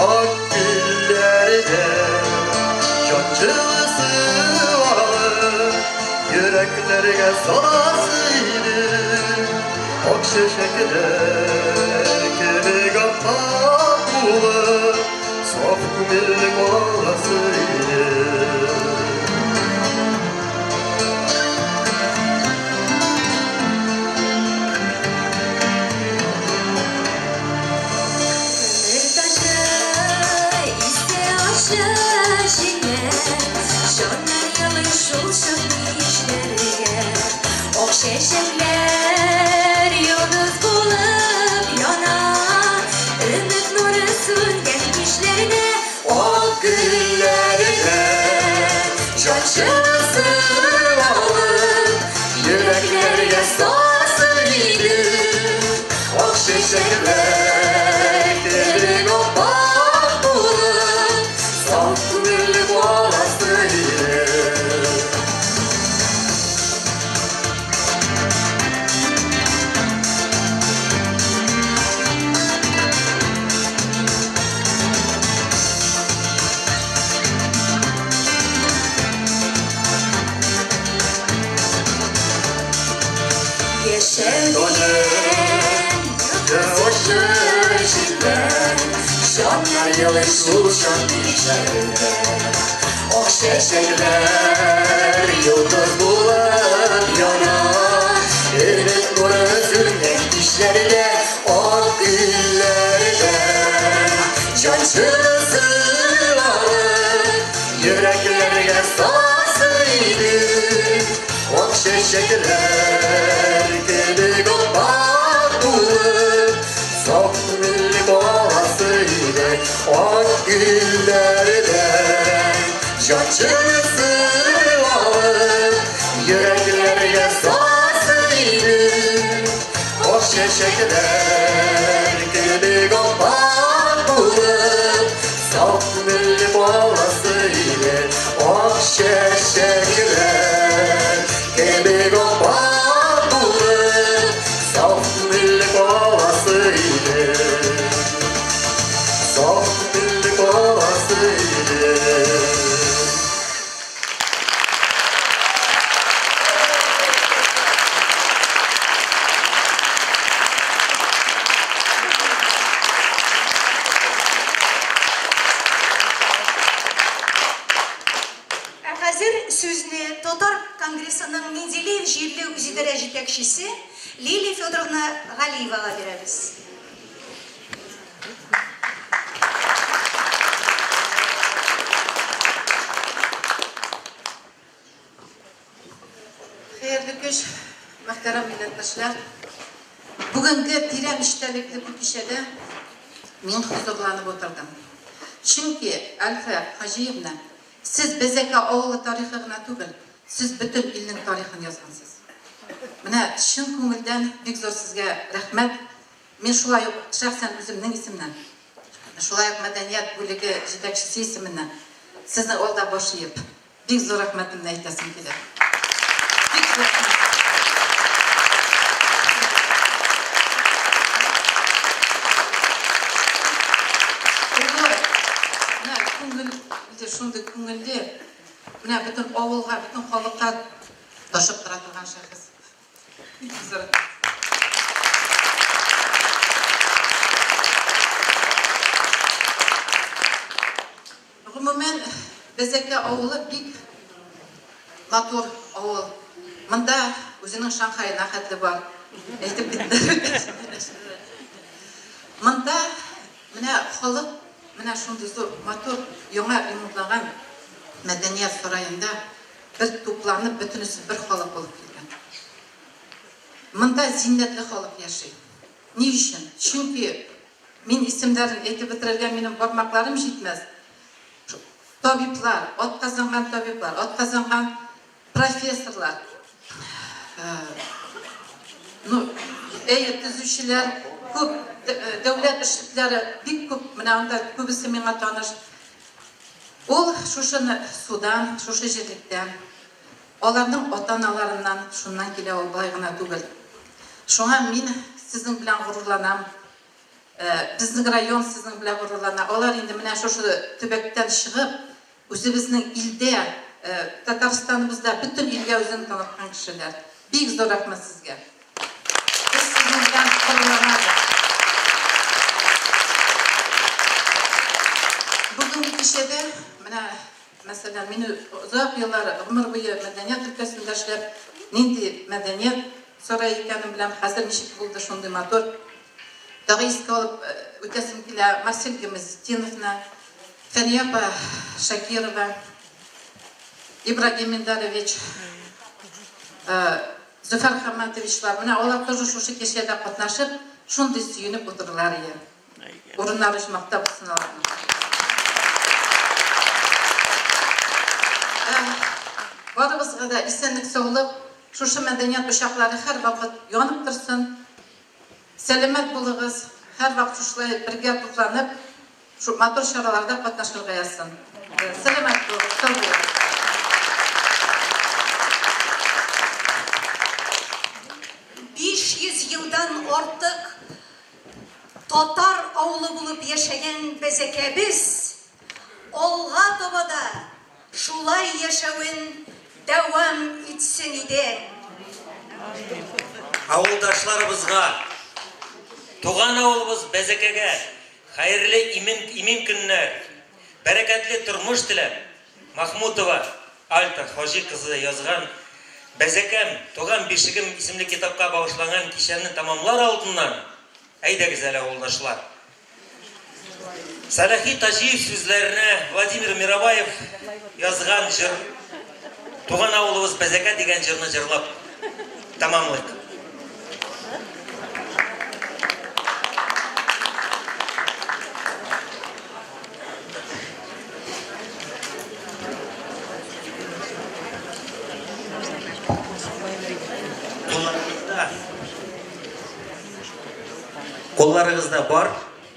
Ак гөлләрдә. Җан җылысы алып, Йөрәкләргә саласы иде. Ак чәчәкләр кебек аппак булып, Саф күңелле каласы иде. Күңел ташы исә ачы җиңел, Җаннар елый шул чак мичләргә. Ак чәчәкләр йолдыз булып яна, Өмет нуры сүнгән кичләрдә. Ак гөлләрдә җан җылысы алып, Йөрәкләргә саласы иде. Ак чәчәкләр кебек аппак булып, Саф күңелле каласы иде. Яшәү дигән ачы җилләр, Җаннар елый шул чак мичләрдә. Ак чәчәкләр йолдыз булып яна, Өмет нуры сүнгән кичләрдә. Ак гөлләрдә җан җылысы алып, Йөрәкләргә саласы иде. Ак чәчәкләр кебек аппак булып, Саф күңелле каласы иде. Ак гөлләрдә җан җылысы алып, Йөрәкләргә саласы иде. Ак чәчәкләр кебек аппак булып, Саф күңелле каласы иде. Ак чәчәкләр кебек аппак булып, Саф күңелле каласы иде. Саф күңелле каласы иде. Ә хәзер сүзне Татар конгрессының Менделеев җирле үзидарә җитәкчесе Лилия Федоровна Галиевага бирәбез. Хәерле кич, мөхтәрәм милләттәшләр. Бүгенге тирән эчтәлекле бу кичәдә мин хозурланып утырдым. Чөнки, Әлфә Хаҗиевна, сез Бәзәкә авылы тарихы гына түгел, сез бөтен илнең тарихын язгансыз. Менә чын күңелдән бик зур сезгә рәхмәт. Мин шулай ук шәхсән үземнең исемнән, шулай ук мәдәният бүлеге җитәкчесе исеменнән сезнең алда баш иеп, Бик зур рәхмәтемне әйтәсем килә. Бик зур рәхмәт. бөтен авылга, бөтен халыкка ташып тора торган шәхес. Бик зур рәхмәт. Гомумән, Бәзәкә авылы бик матур авыл. Монда үзенең Шанхаена хәтле бар. Әйтеп киттеләр. Монда менә халык менә шундый зур, матур, яңа ремонтланган мәдәният сараенда бер тупланып, бөтенесе бер халык булып килгән. Монда зиннәтле халык яши. Ни өчен? Чөнки мин исемнәрен әйтеп бетерергә минем бармакларым җитмәс. Табиблар, атказанган табиблар, атказанган профессорлар, ну, әйе, төзүчеләр күп, дәүләт эшлекләре бик күп, менә анда күбесе миңа таныш. Ул шушы судан, шушы җирлектән, аларның ата-аналарыннан шуннан килә ул, болай гына түгел. Шуңа мин сезнең белән горурланам. Безнең район сезнең белән горурлана. Алар инде менә шушы төбәктән чыгып, үзебезнең илдә, Татарстаныбызда, бөтен илгә үзен таныткан кешеләр. Бик зур рәхмәт сезгә. Без сезнең белән горурланабыз. Бүгенге кичәдә менә, мәсәлән, мин озак еллар гомер буе мәдәният өлкәсендә эшләп, нинди мәдәният сарае икәнен беләм, хәзер ничек булды шундый матур. Тагы искә алып үтәсем килә Марсель Гимазетдиновны, Фәния апа Шакирова, Ибрагим Миндарович, Зөфәр Хамматовичлар. Менә алар тоже шушы кичәдә катнашып, шундый сөенеп утырдылар ие. Урыннары оҗмахта булсын аларның. Барыбызга да исәнлек-саулык, шушы мәдәният учаклары һәрвакыт янып торсын. Сәламәт булыгыз, һәрвакыт шушылай бергә тупланып, шу матур чараларда катнашырга язсын. Сәламәт булыгыз, сау булыгыз. 500 елдан артык татар авылы булып яшәгән Бәзәкәбез алга таба да шулай яшәвен дәвам итсен иде. Авылдашларыбызга, туган авылыбыз Бәзәкәгә хәерле имин, имин көннәр, бәрәкәтле тормыш теләп, Махмутова Альта Хаҗи кызы язган Бәзәкәм, туган бишегем исемле китапка багышланган кичәне тәмамлар алдыннан, әйдәгез әле, авылдашлар, Сәлахи Таҗиев сүзләренә Владимир Мироваев язган җыр Туган авылыбыз Бәзәкә дигән җырны җырлап тәмамлыйк. Кулларыгызда бар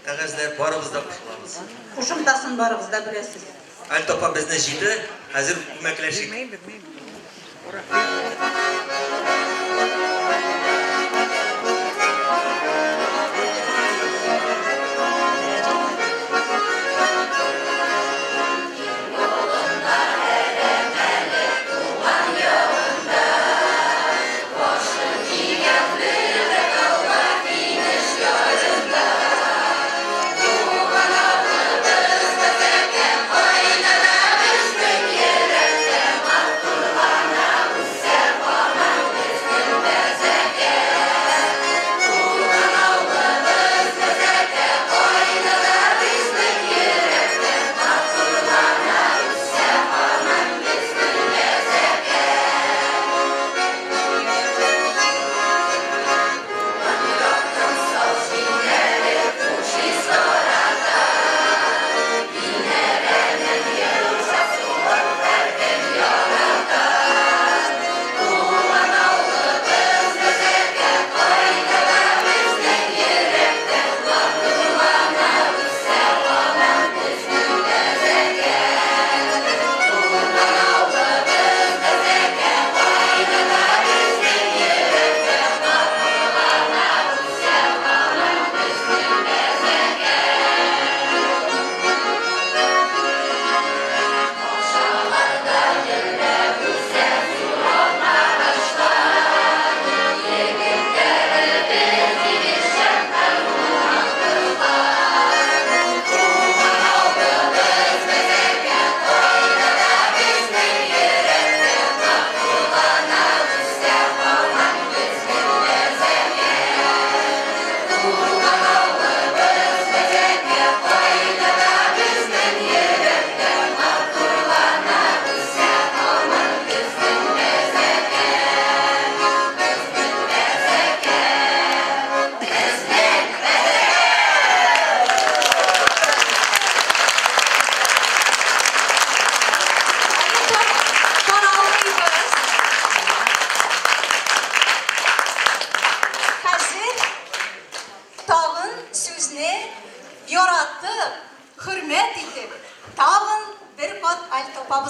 кәгазьләр, барыбыз да кушылабыз. Кушымтасын барыгыз да беләсез. Альт апа безне җыйды, хәзер күмәкләшик.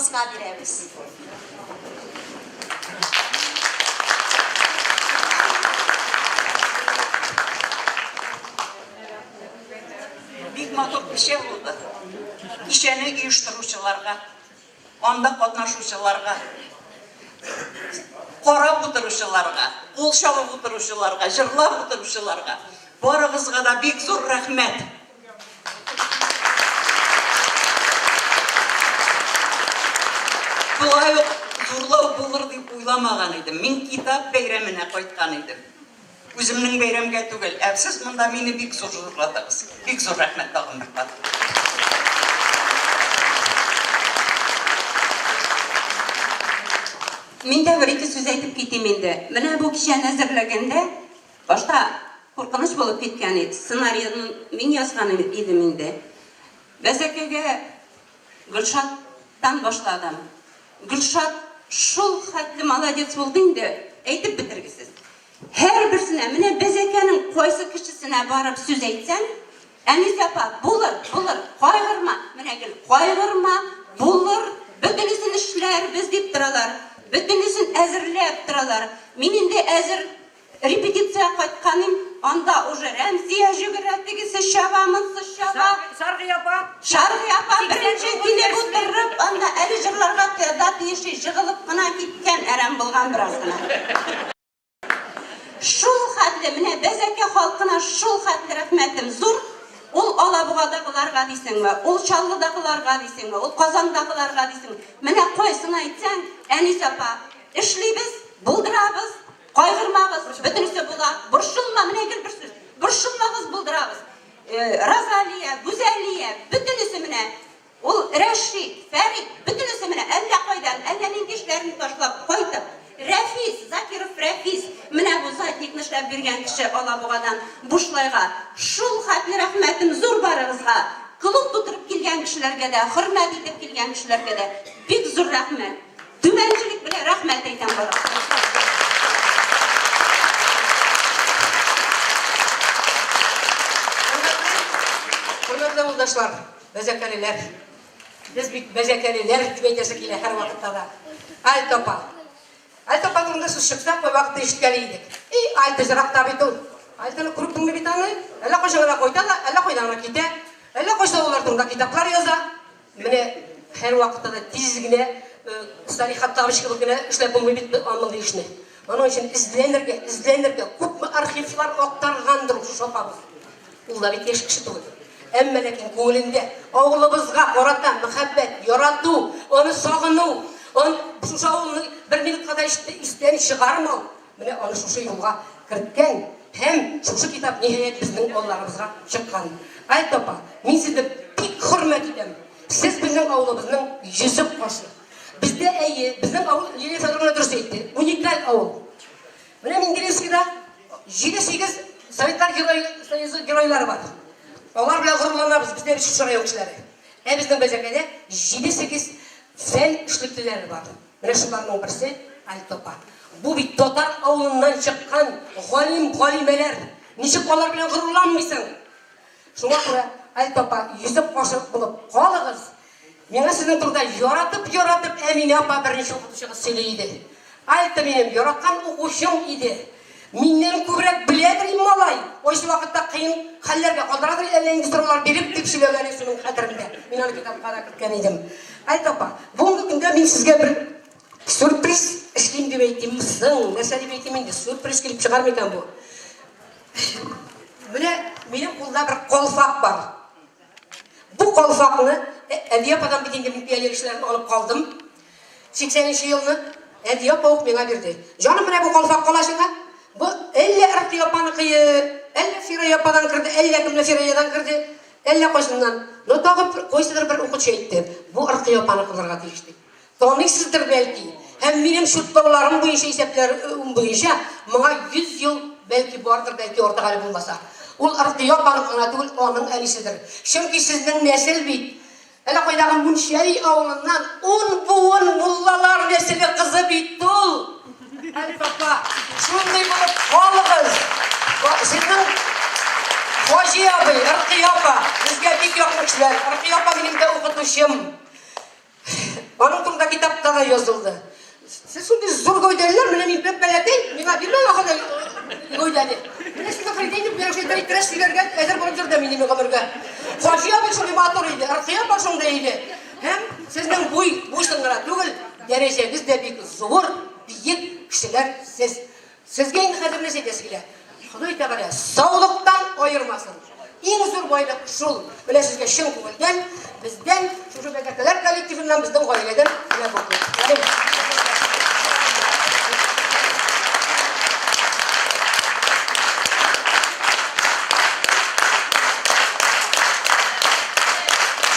апабызга бирәбез. Бик матур кичә булды. Кичәне оештыручыларга, анда катнашучыларга, карап утыручыларга, кул чабып утыручыларга, җырлап утыручыларга барыгызга да бик зур рәхмәт. Болай ук зурлау булыр дип уйламаган идем. Мин китап бәйрәменә кайткан идем. Үземнең бәйрәмгә түгел, ә сез монда мине бик зур зурладыгыз. Бик зур рәхмәт тагын бер кат. Мин дә бер-ике сүз әйтеп китим инде. Менә бу кичәне әзерләгәндә, башта куркыныч булып киткән иде. Сценарийны мин язган идем инде. Бәзәкәгә Гөлшаттан башладым. Гөлшат шул хәтле молодец булды инде, әйтеп бетергесез. Һәрберсенә, менә Бәзәкәнең кайсы кешесенә барып сүз әйтсәң, Әнисә апа, булыр, булыр, кайгырма, менә гел кайгырма, булыр, бөтенесен эшләрбез дип торалар, бөтенесен әзерләп торалар. Мин инде әзер Репетициягә кайтканым, анда уже Рәмзия җөгерә, тегесе чаба, монсы чаба. Шаргый апа. Шаргый апа беренче килеп утырып, анда әле җырларга да тиеш, җыгылып кына киткән, әрәм булган бераз гына. Шул хәтле, менә Бәзәкә халкына шул хәтле рәхмәтем зур. Ул Алабугадагыларга дисеңме, ул Чаллыдагыларга дисеңме, ул Казандагыларга дисеңме. Менә кайсын әйтсәң, Әнис апа, эшлибез, булдырабыз, Кайгырмагыз, бөтенесе була. Борчылма, менә гел бер сүз. Борчылмагыз, булдырабыз. Розалия, Гүзәлия, бөтенесе менә. Ул Рәшит, Фәрит, бөтенесе менә әллә кайдан, әллә нинди эшләрен ташлап кайтып. Рәфис, Закиров Рәфис, менә бу задникны эшләп биргән кеше Алабугадан бушлайга. Шул хәтле рәхмәтем зур барыгызга. Клуб тутырып килгән кешеләргә дә, хөрмәт итеп килгән кешеләргә дә бик зур рәхмәт. Түбәнчелек белән рәхмәт әйтәм барыгызга. Хөрмәтле авылдашлар, бәзәкәлеләр. Без бит бәзәкәлеләр дип әйтәсе килә һәрвакытта да. Альт апа. Альт апа турында сүз чыкса, кайвакытта ишеткәли идек. И, Альта җыракта бит ул. Альтаны күреп булмый бит аны. Әллә кайчан гына кайта да, әллә кайдан гына китә. Әллә кайсы авыллар турында китаплар яза. Менә һәрвакытта да тиз генә Салих Хаттабыч кебек кенә эшләп булмый бит мондый эшне. Аның өчен эзләнергә, эзләнергә, күпме архивлар актаргандыр шушы апабыз. Ул да бит яшь кеше түгел. Әмма ләкин күңелендә авылыбызга карата мәхәббәт, ярату, аны сагыну, аны шушы авылны бер минутка да истән чыгармау, Менә аны шушы юлга керткән һәм шушы китап, ниһаять, безнең алларыбызга чыккан. Альт апа, мин сезне бик хөрмәт итәм. Сез безнең авылыбызның йөзек кашы. Бездә, әйе, безнең авыл, Лилия Федоровна дөрес әйтте, уникаль авыл. Менә Менделеевскида җиде-сигез Советлар Герой Союзы геройлары бар. Алар белән горурланабыз, без дә бит шушы район кешеләре. Ә безнең Бәзәкәдә җиде-сигез фән эшлеклеләре бар. Менә шуларның берсе Альтопа. Бу бит татар авылыннан чыккан галим-галимәләр. Ничек алар белән горурланмыйсың? Шуңа күрә, Альтопа, йөзек кашы булып калыгыз. Миңа сезнең турында яратып-яратып Әминә апа беренче укытучыгыз сөйли иде. Альта минем яраткан укучым иде. Миннән күбрәк беләдер им малай, кайсы вакытта кыен хәлләргә калдырадыр әллә нинди сораулар биреп, дип сөйләгәне шуның хәтеремдә. Мин аны китапка да керткән идем. Айт апа, бүгенге көндә мин сезгә бер сюрприз эшлим дип әйтим соң, нәрсә дип әйтим инде, сюрприз килеп чыгар микән бу? Менә минем кулда бер калфак бар. Бу калфакны Әби ападан бит инде мин пионер эшләрен алып калдым. 80 нче елны Әдия апа ук миңа бирде. Җаным, менә бу калфак кала сиңа. Бу әллә Рәкыя апаныкы, әллә Фирая ападан керде, әллә кемнән Фираядан керде, әллә кайсыннан. Но тагы кайсыдыр бер укучы әйтте, бу Ркыя апаныкы булырга тиеш дип. Таныйсыздыр бәлки. Һәм минем чутлауларым буенча, исәпләрем буенча, моңа 100 ел бәлки бардыр, бәлки артык әле булмаса. Ул Ркыя апаныкы гына түгел, аның әниседер. Чөнки сезнең нәсел бит Әллә кайдагы Мунчәли авылыннан ун буын муллалар нәселе кызы бит ул! Әлф апа, шундый булып калыгыз! Сезнең Хаҗи абый, Ркыя апа, безгә бик якын кешеләр. Ркыя апа минем дә укытучым. Аның турында китапта да язылды. Сез шундый зур гәүдәлеләр, менә мин бәп-бәләкәй, миңа бирмәң ахырда гәүдәне. Менә сезгә Фридә инде менә шулай бер иттерә сөйләргә әзер булып йөрде минем гомергә. Хаҗи абый шундый матур иде, Ркыя апа шундый иде. Һәм сезнең буй, буй-сын гына түгел, дәрәҗәгез дә бик зур, биек кешеләр сез. Сезгә инде хәзер нәрсә әйтәсе килә? Ходай Тәгалә саулыктан аермасын. Иң зур байлык шул. Менә сезгә чын күңелдән, бездән, шушы бәзәкәләр коллективыннан, безнең гаиләдән менә бу.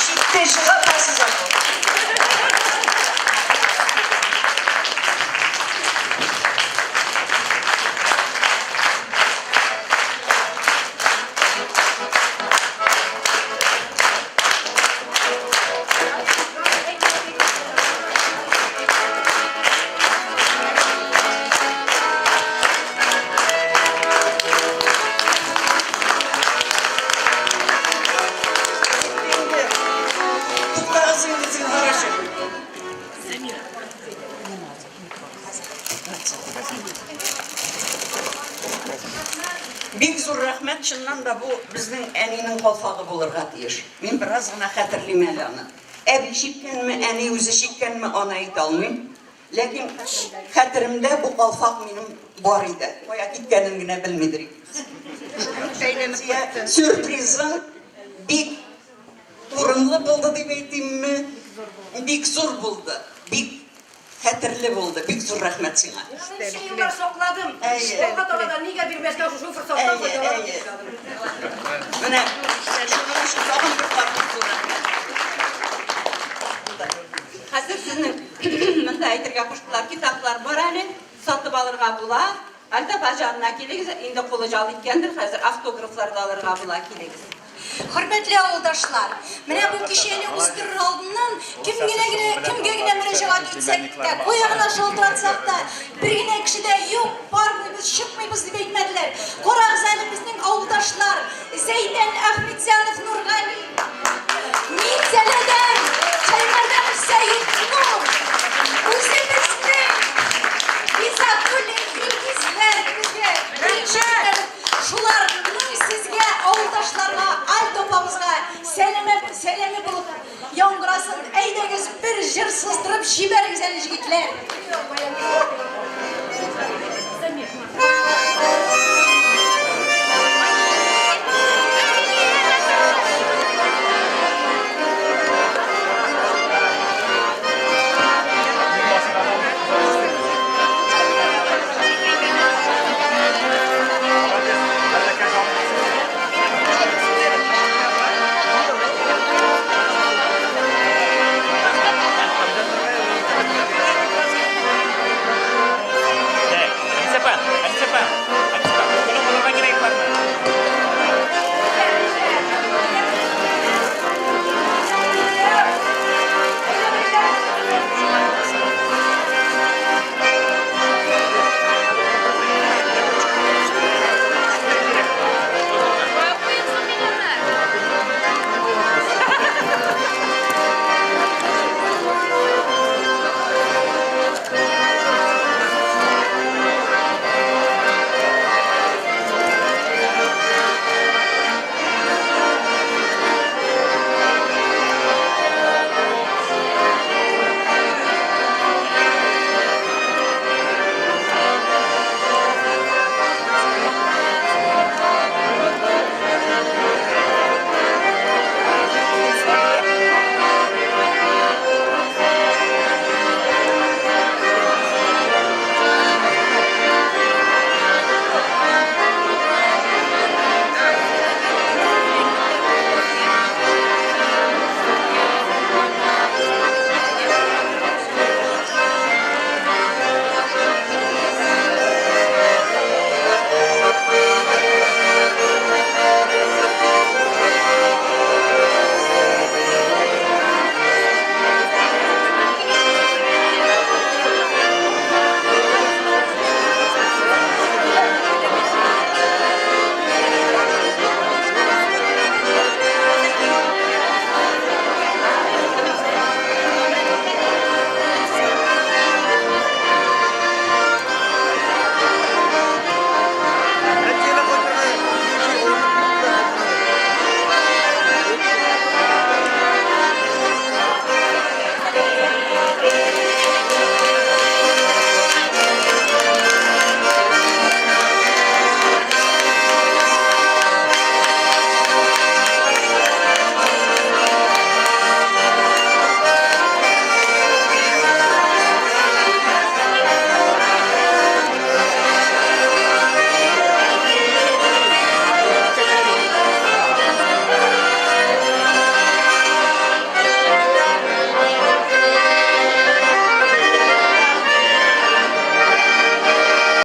Читтә чыга алмассыз аны. Туктагыз инде, зинһар өчен. Бик зур рәхмәт, чыннан да бу безнең әнинең калфагы булырга тиеш. Мин бераз гына хәтерлим әле аны. Әби чиккәнме, әни үзе чиккәнме, аны әйтә алмыйм. Ләкин хәтеремдә бу калфак минем бар иде. Кая киткәнен генә белмидер идем. Сюрпризың бик урынлы булды дип әйтимме? Бик зур булды. Бик хәтерле булды. Бик зур рәхмәт сиңа. Ничә еллар сакладым. Алга таба да нигә бирмәскә шушы форсаттан файдаланып эшләдем. Менә шуның өчен тагын бер кат бик зур рәхмәт. Хәзер сезнең монда әйтергә куштылар, китаплар бар әле, сатып алырга була. Альтафа җанына килегез, инде кулы җал иткәндер, хәзер автографлар да алырга була, килегез. Хөрмәтле авылдашлар, менә бу кичәне уздырыр алдыннан кем генә генә, кемгә генә мөрәҗәгать итсәк тә, кая гына шалтыратсак та, бер генә кеше дә юк, бармыйбыз, чыкмыйбыз дип әйтмәделәр. Карагыз әле, безнең авылдашлар, Зәйдән Әхмәтзянов Нургали, Минзәләдән Шәймәрданов Сәетнур, үзебезнең Гизатуллин Илгизләр безгә беренче күтәреп, шуларның сезгә, авылдашларга, Альта апабызга сәламе, сәламе булып яңгырасын. Әйдәгез, бер җыр сыздырып җибәрегез әле, җегетләр.